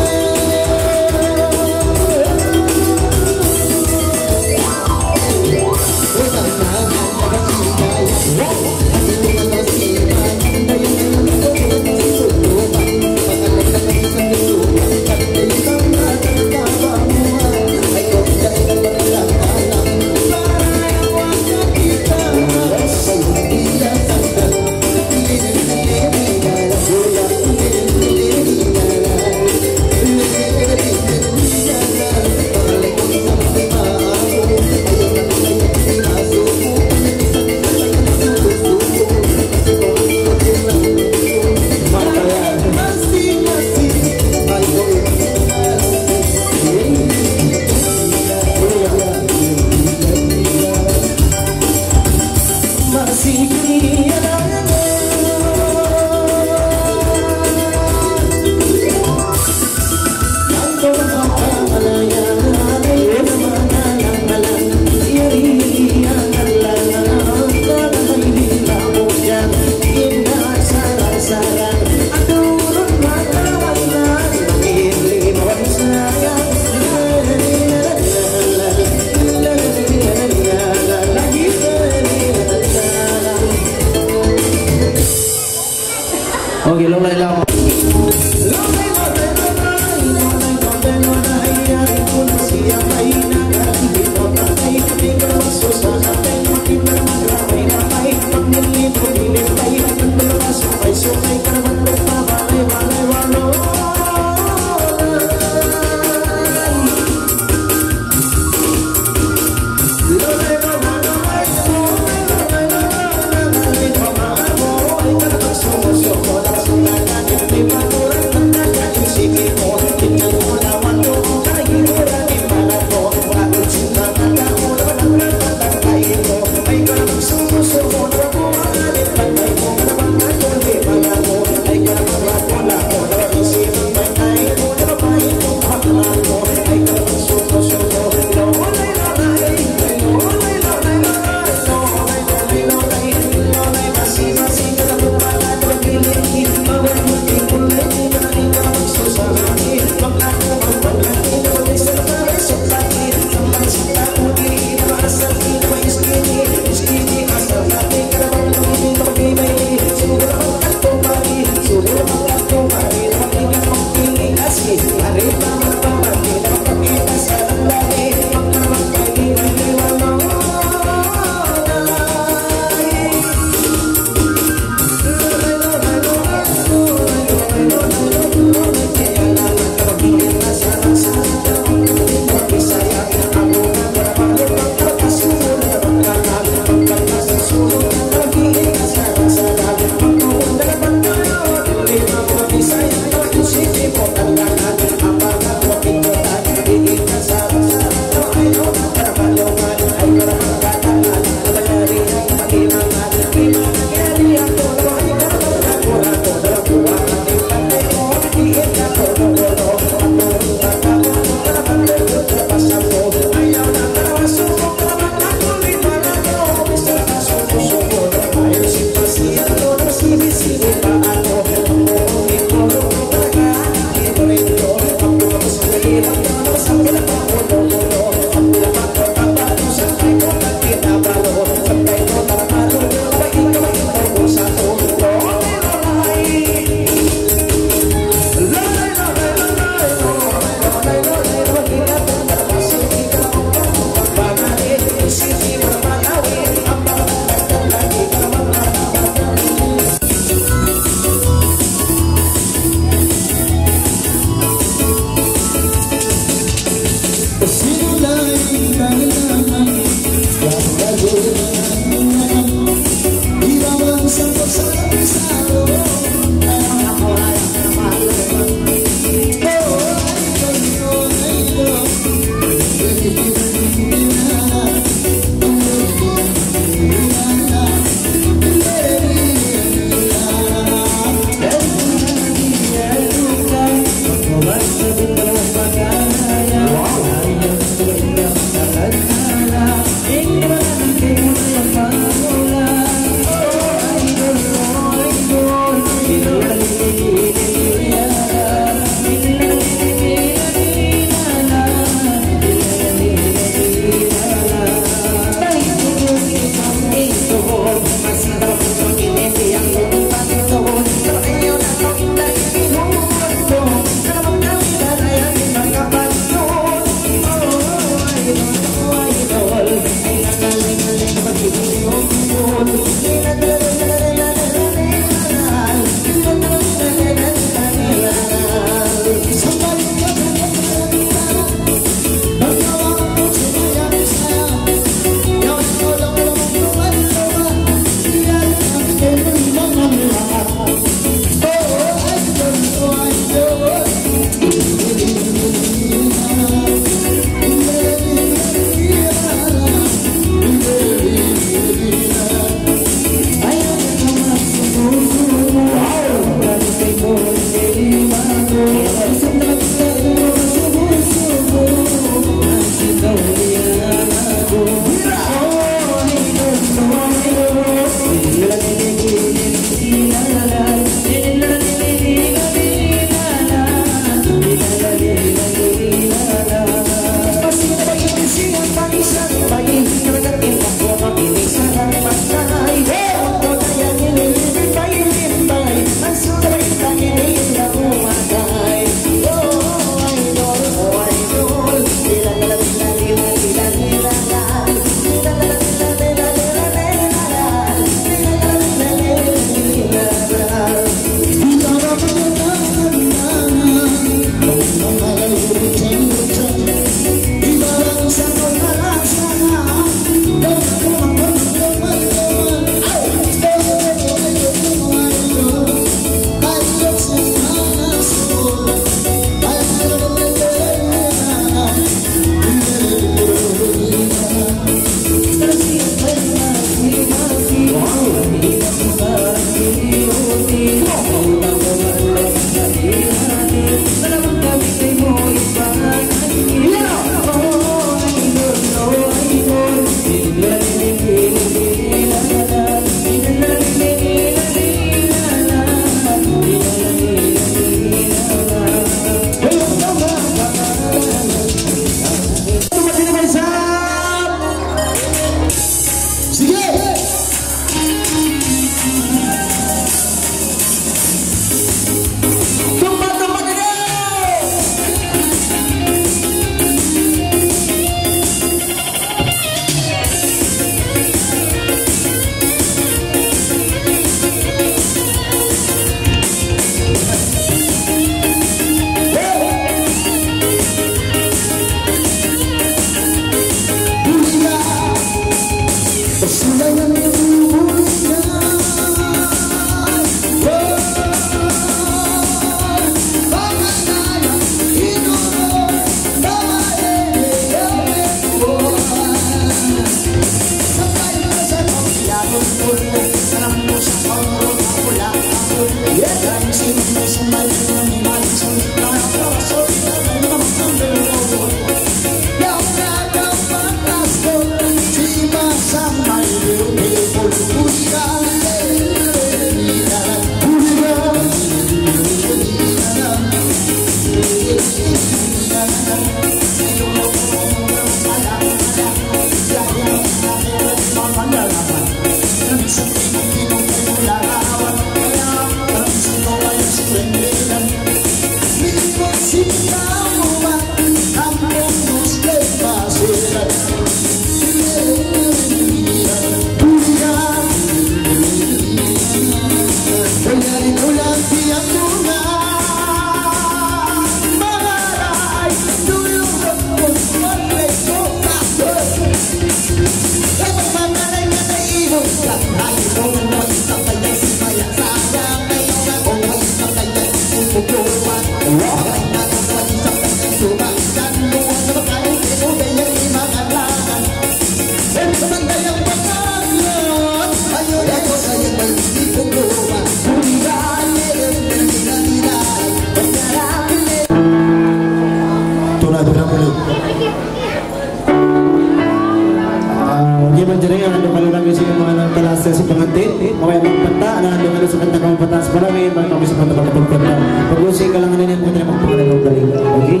Manjari, anu, kalu lagi sin manga nagtalasa sin pangantin, mabaya' magpanta, na anu, kalu sa kanta kamu panta sa palagi, bang kami sa kanta kamu panta. Pag-usig ka lang, anu, anu, anu, anu, anu, anu, anu, okay?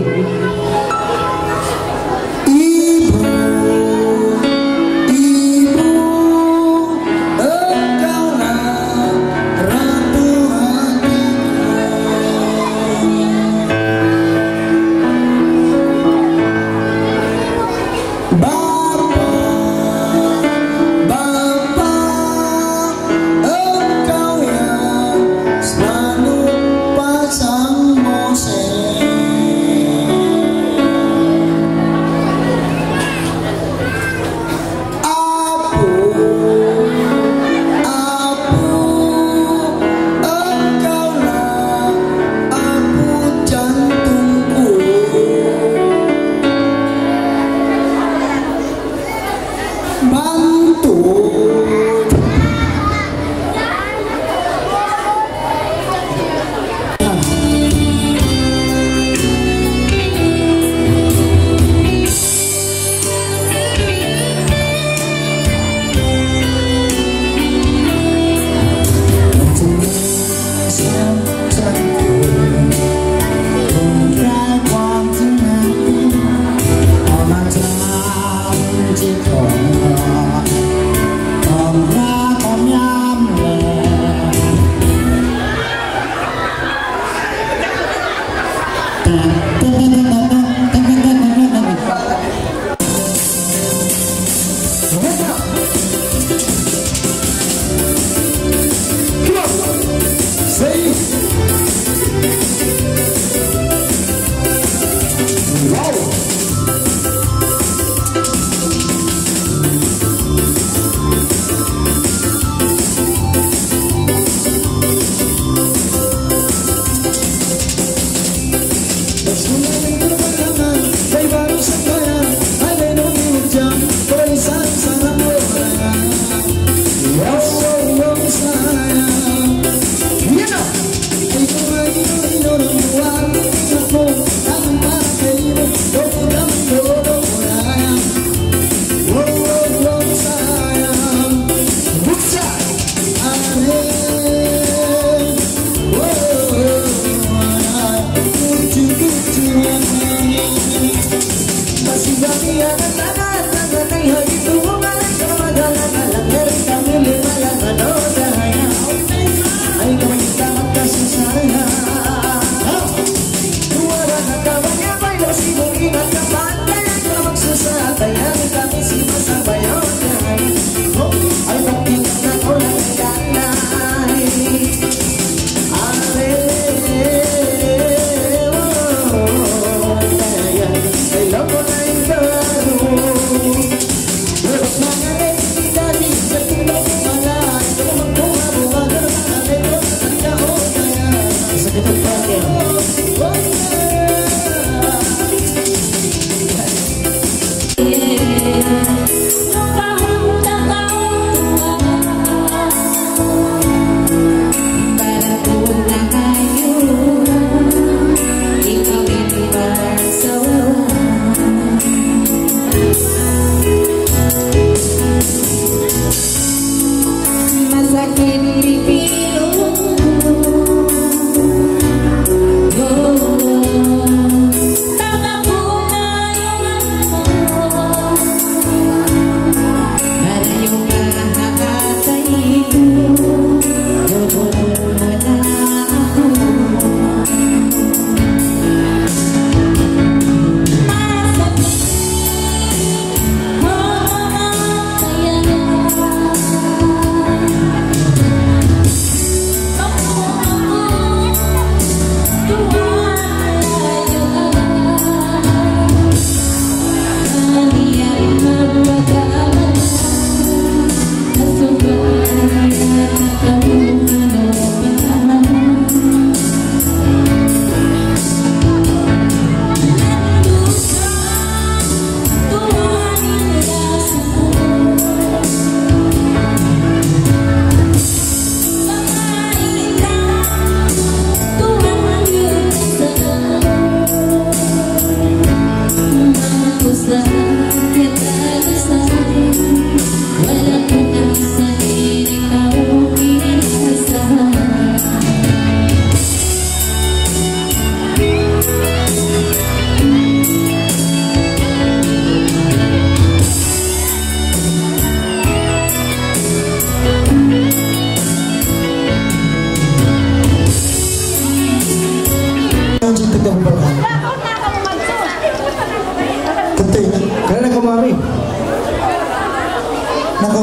Ibu, ibu, engkaulah ratu hatiku. Bapa, Bapa, engkau yang selalu pasang musim. Apu, apu, engkaulah apu jantungku. Bantu.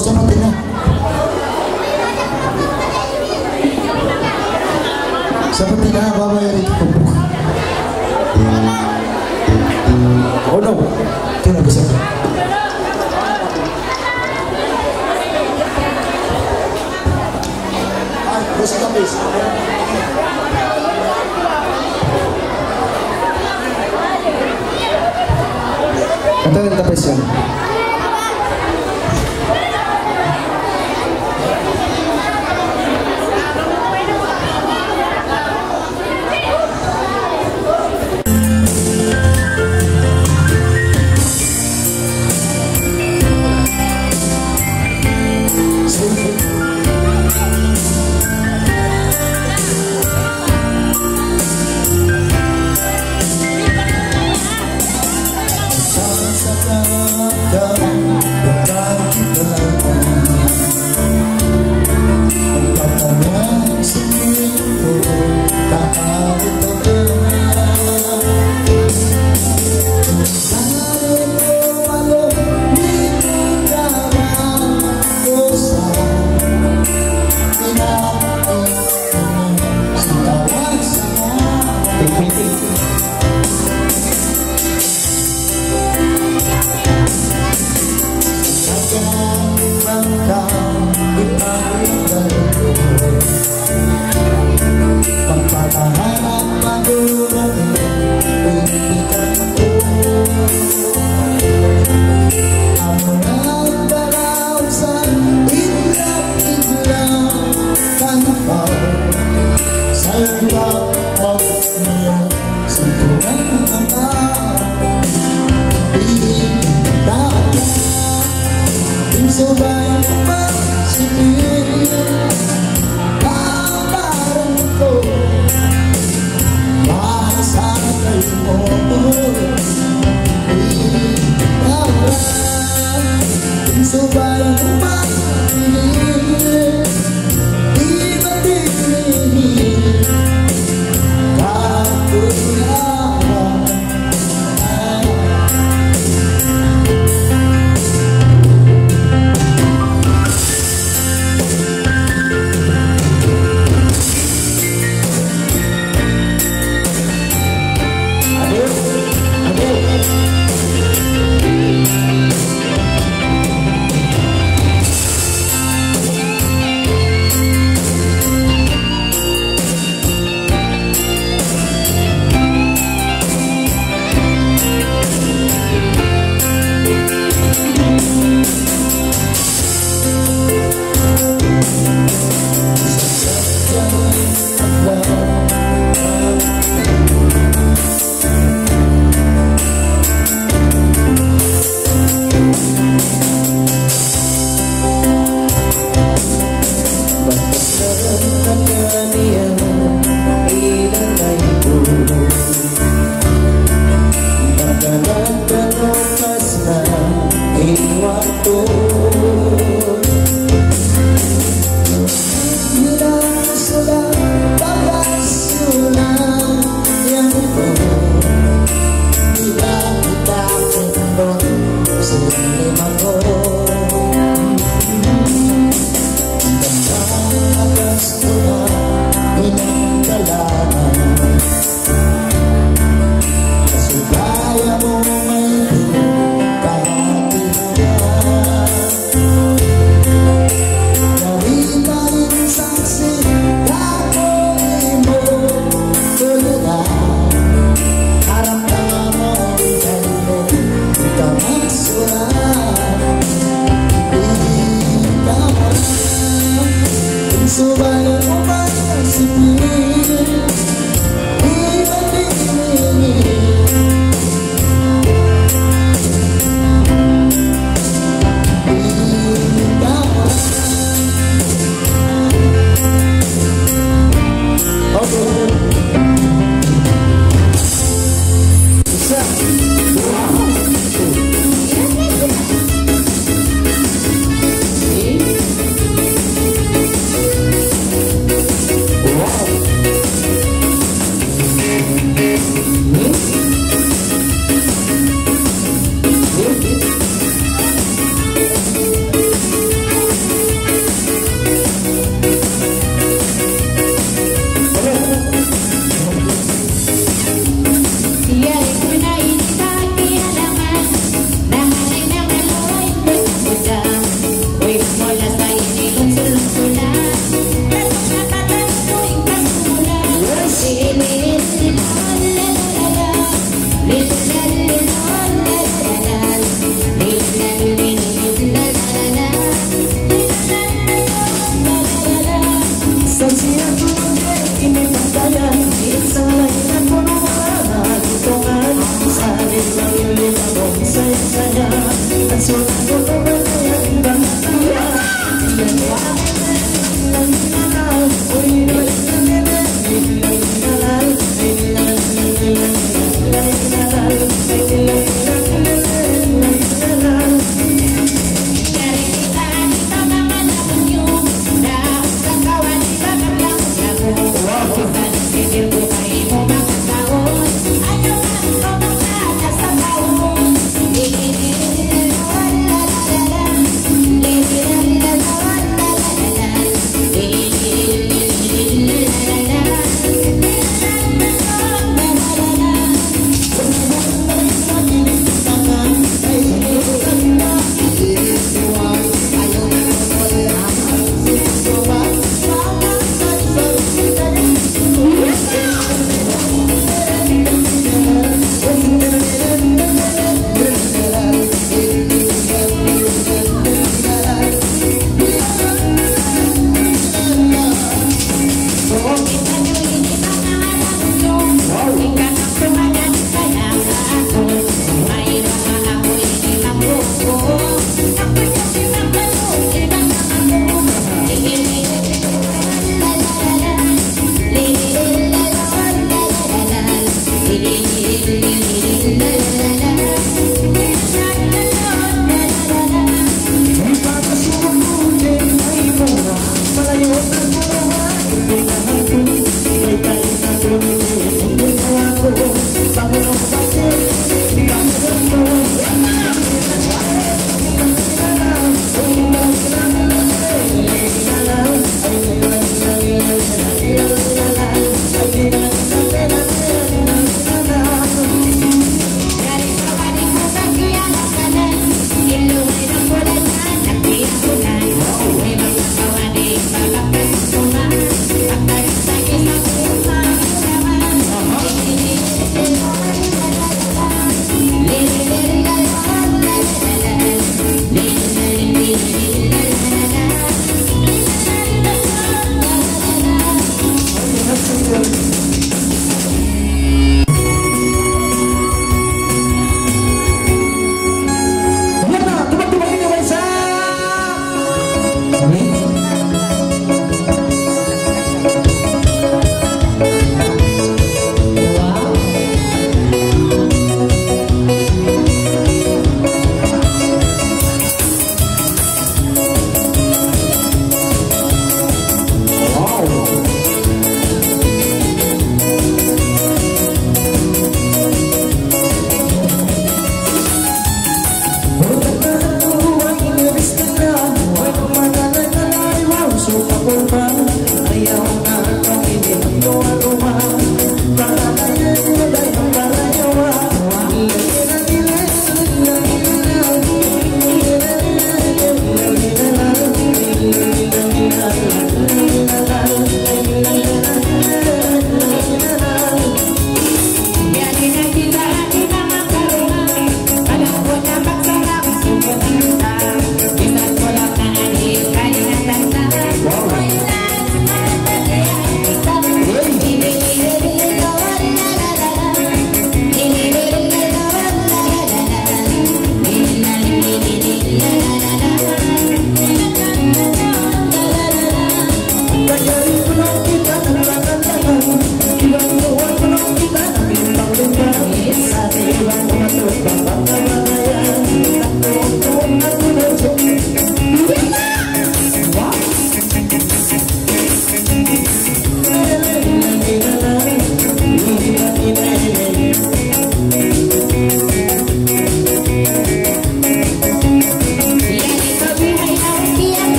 Sapatin na. Sapatin na, babayad itu kumpuk. Oh no. Ito na, bisa. Ay, gusto ka, please. Ito yung tapos yun.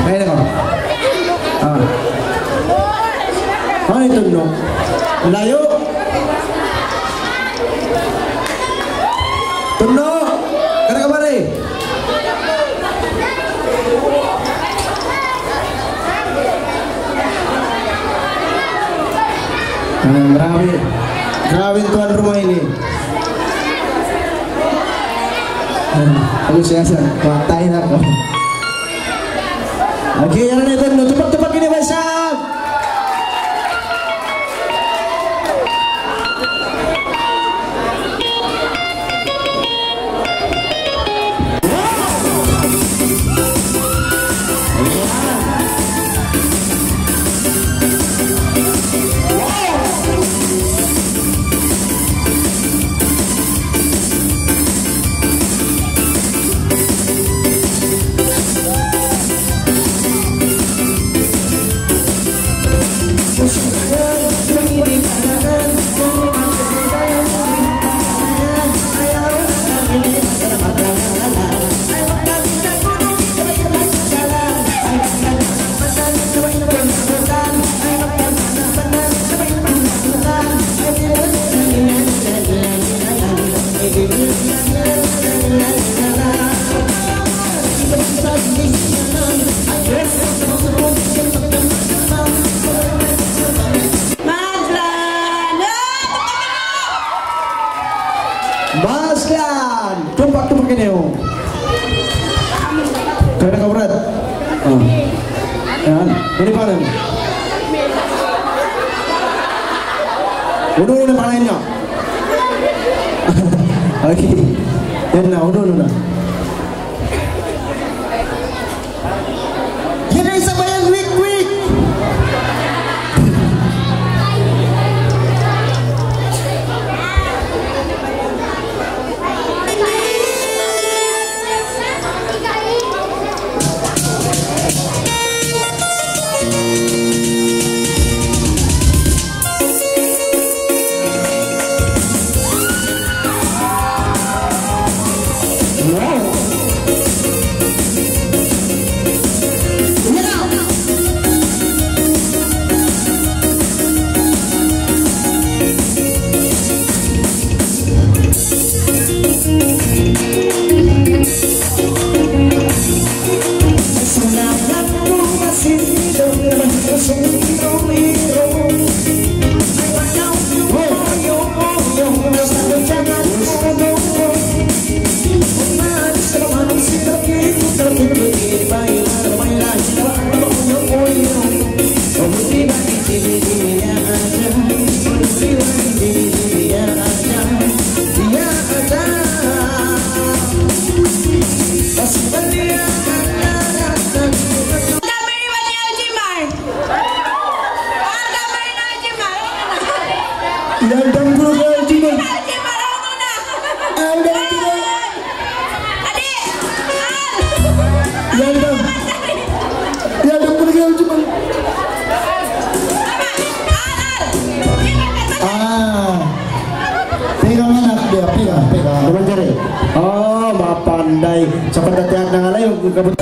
Kaya na ko. Ah. Ano yung tunno? Layo. Tunno. Kada ka pare. Ah, grabe. Grabe tuan rumah ini. Ano siya sa patay na ko. Okay, ano na ito? No, tupak-tupak ini, Baisab! Maslan! Maslan! Tumpak-tumpak ini, oh. Kaya na ka, Brad? Oh. Yan. Ini pa rin. Unu-unu na pala niya. Okay. Yan na, unu-unu na. Yan ang isa pa yan, quick, quick! Dai, sa' pagkatiyag na nga layu, kabut-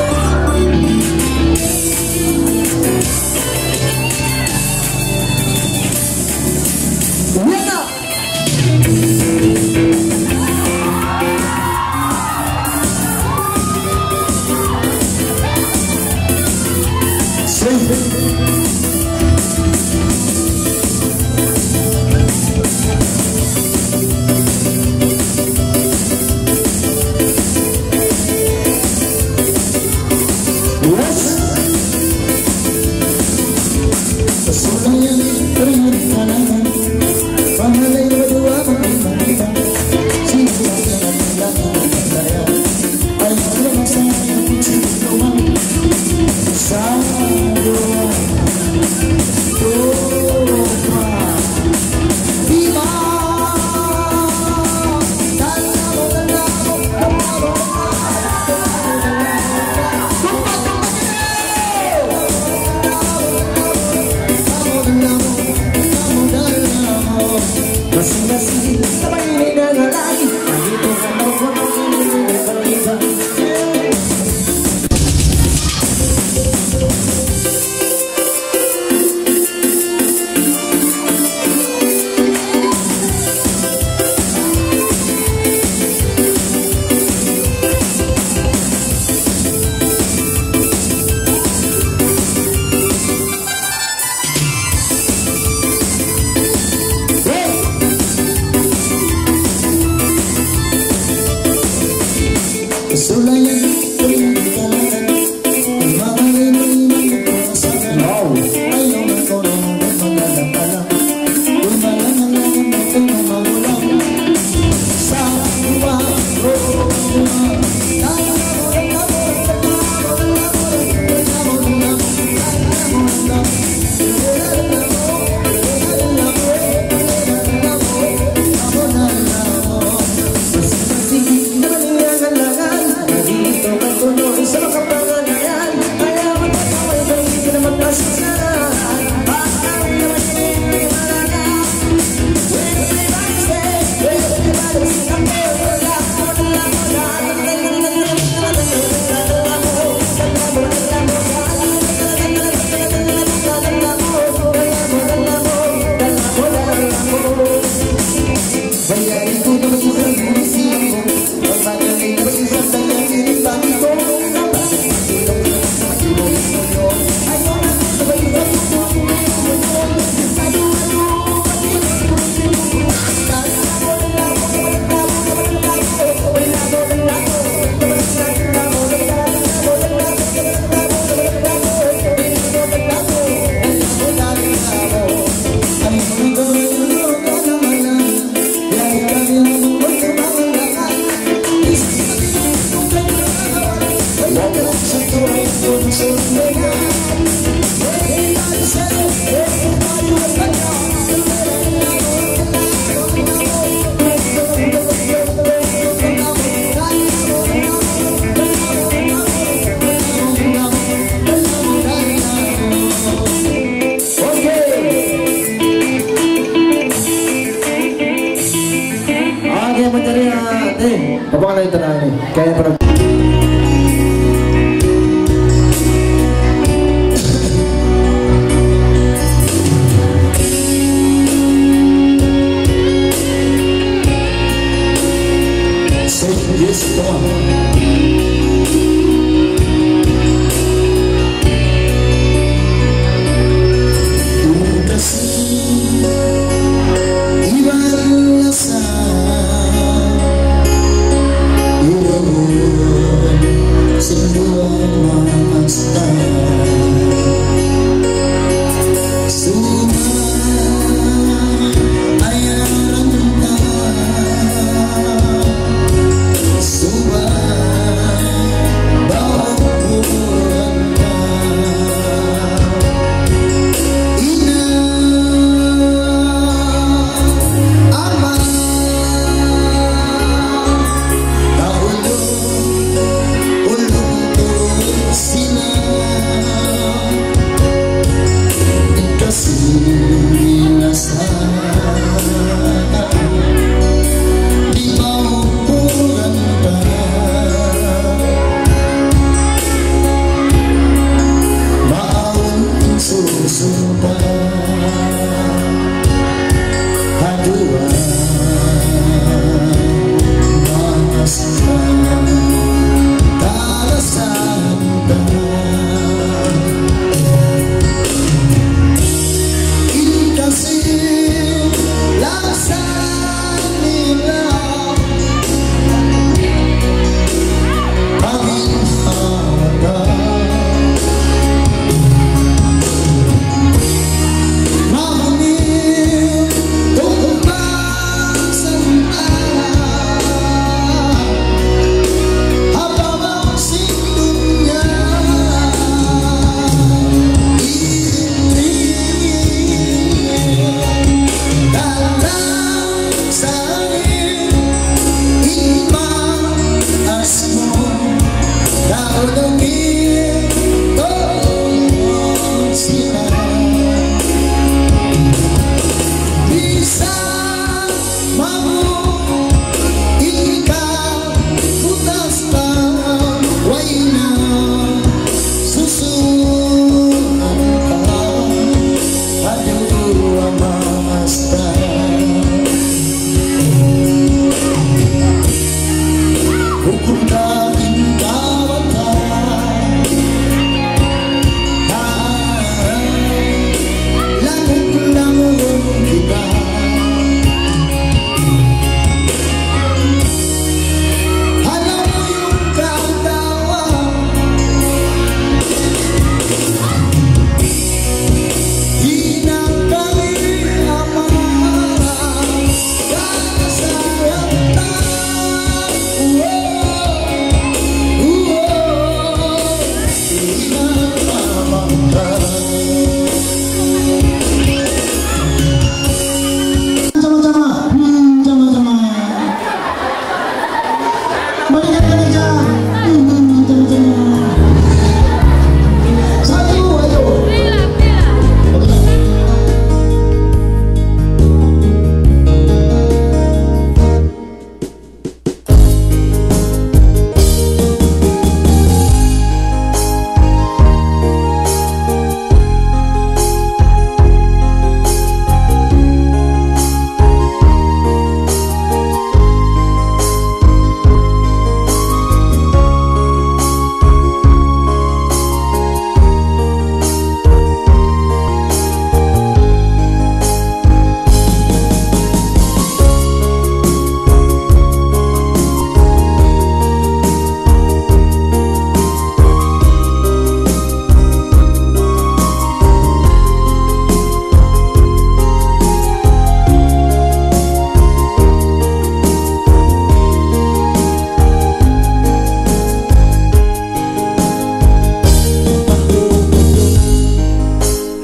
Okay, manjari, ah, eh, papangalan yung tanah ini. Kaya pala. Say yes, come on. Sama-sama. Hmm, sama-sama. Balikan ka na dyan. Hmm, sama-sama. Satu, ayo.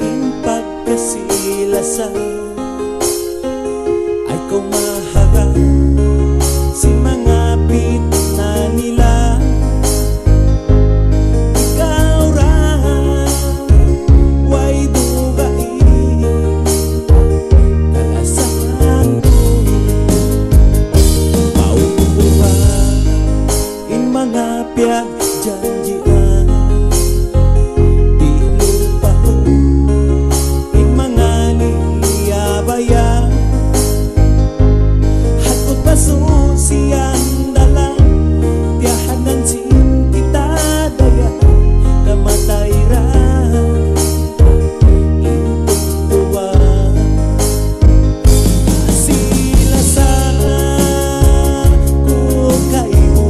In pagkasi-lasa ay kaw maharap sin manga pitna nila. Ikaw ra way dugaing kalasahan ku. Maupuan in manga piyagjanjian, di' lupaun in manga niyabayaan. Hangtut masusi in dalan, tiyahanan sin kita dayahan, kamatay ra in tumbuan. Sila sa ku kaimu.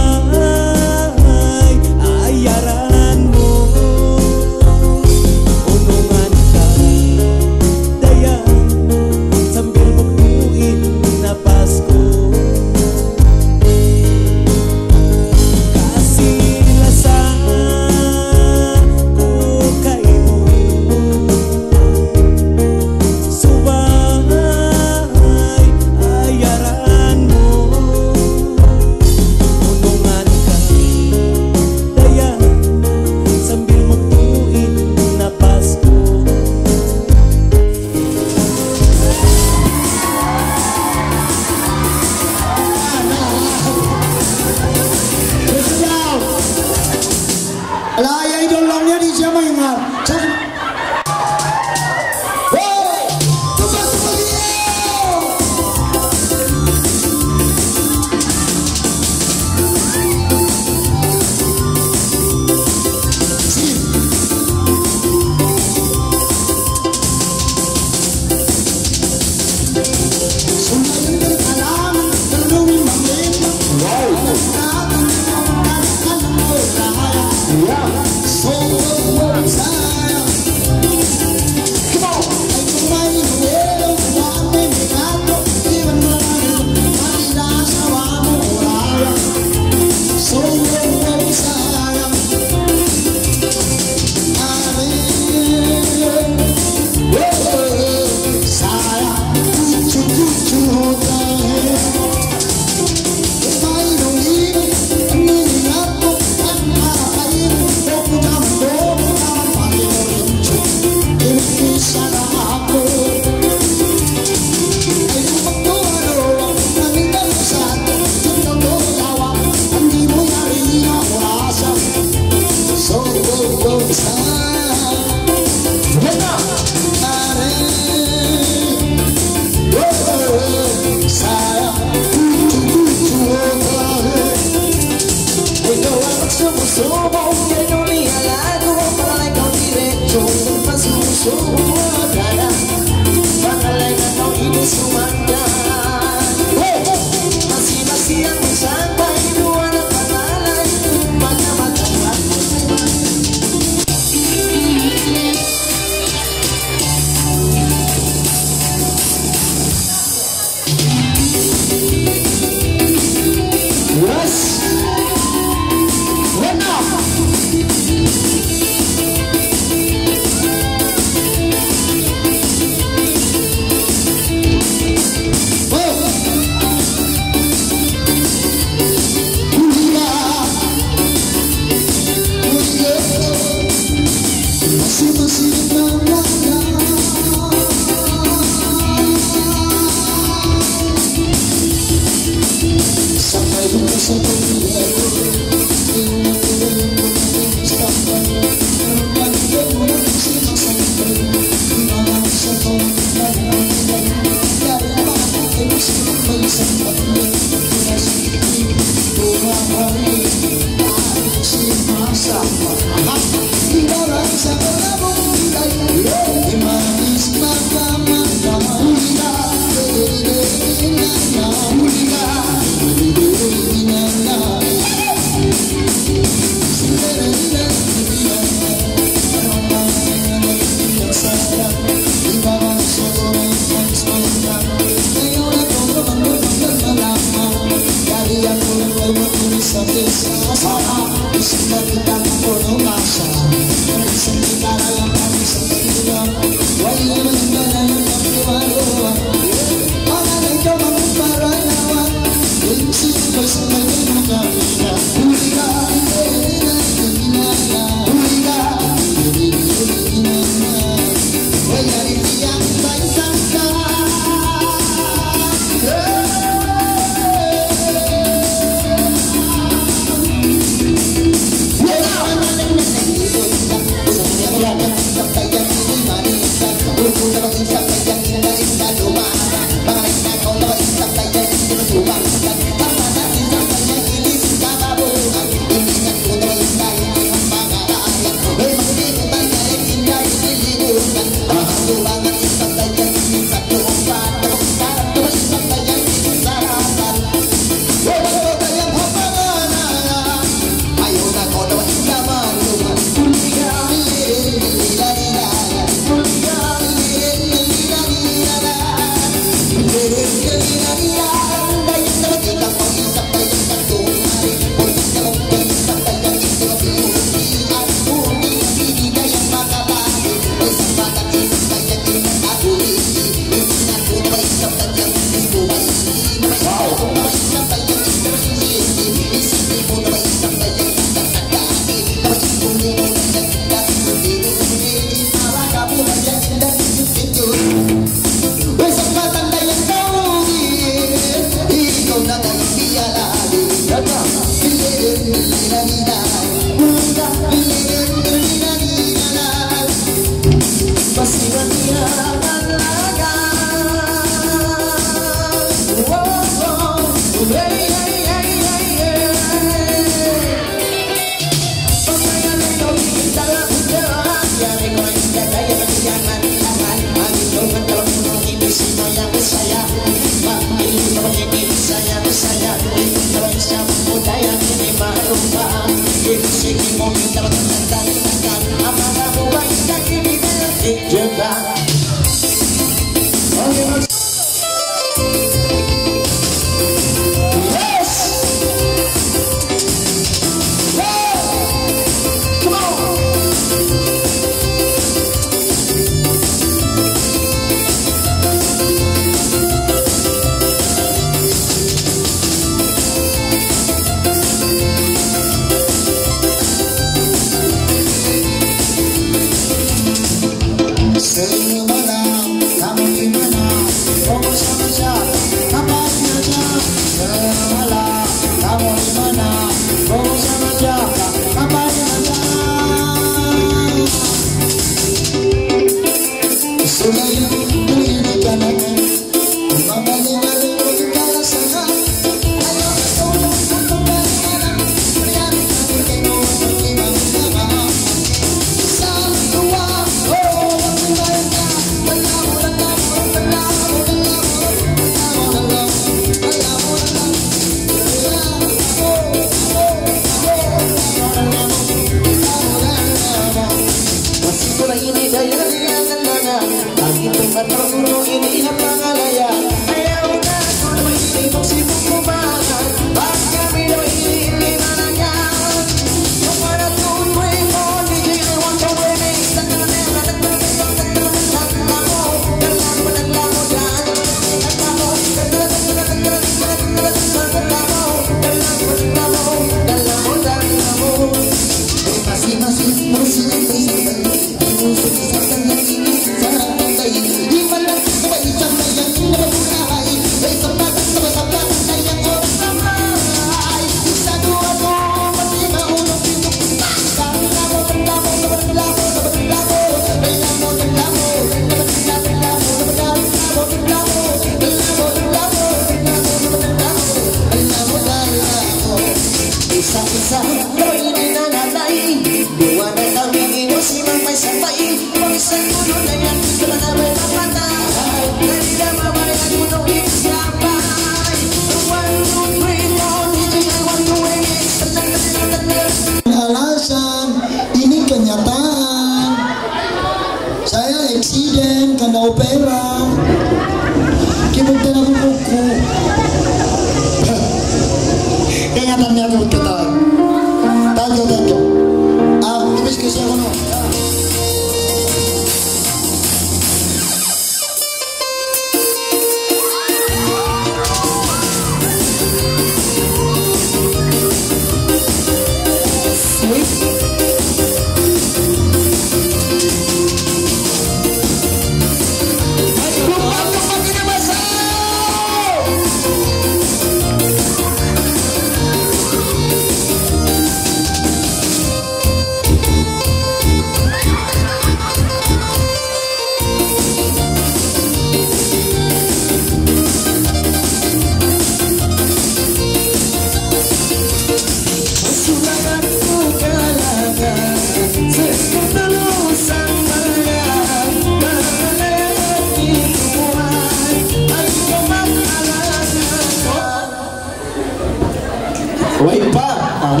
Awn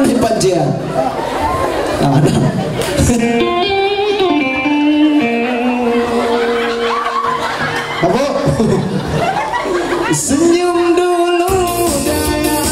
na in panjian. Ah, na. Abu. Senyum dulu, sayang.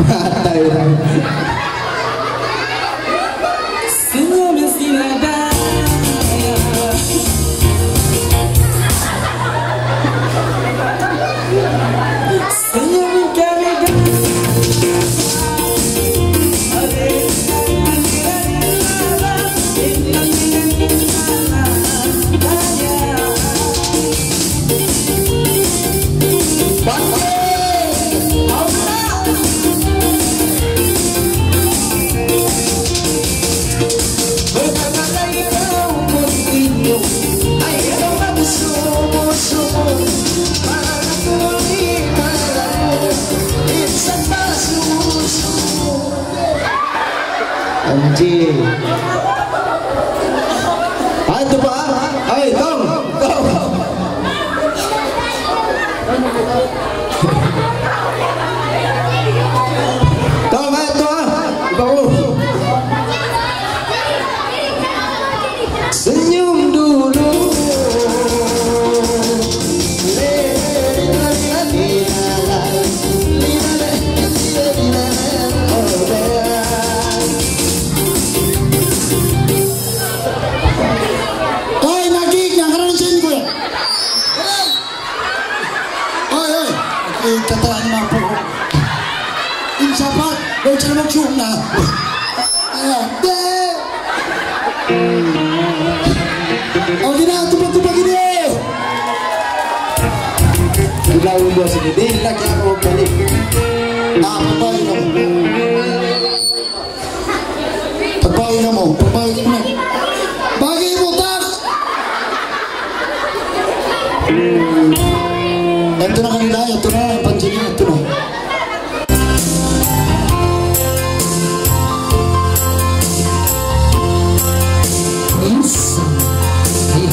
Matay na. Senyum sila daya. Senyum kami daya. Anjing. Ay, ito pa, ah. Ay, Tong, Tong. Tong, ay, ito, ah. Ito ko. Senyum dulu. Hoy, nagig na, karan sin ko. Hoy, hoy. Eh, tataan na po. In sapat, daw siya magsiyum na. Ayan. Di. Okay na, tupag-tupag ini. Ilaw mo, sige. Di, lagi ako magbalik. Ah, pagbawi na. Pagbawi na mu, pagbawi na mu. Bagi mu, tak! Ito na kanila, ito na, pansin niya, ito na. Minsan, ay.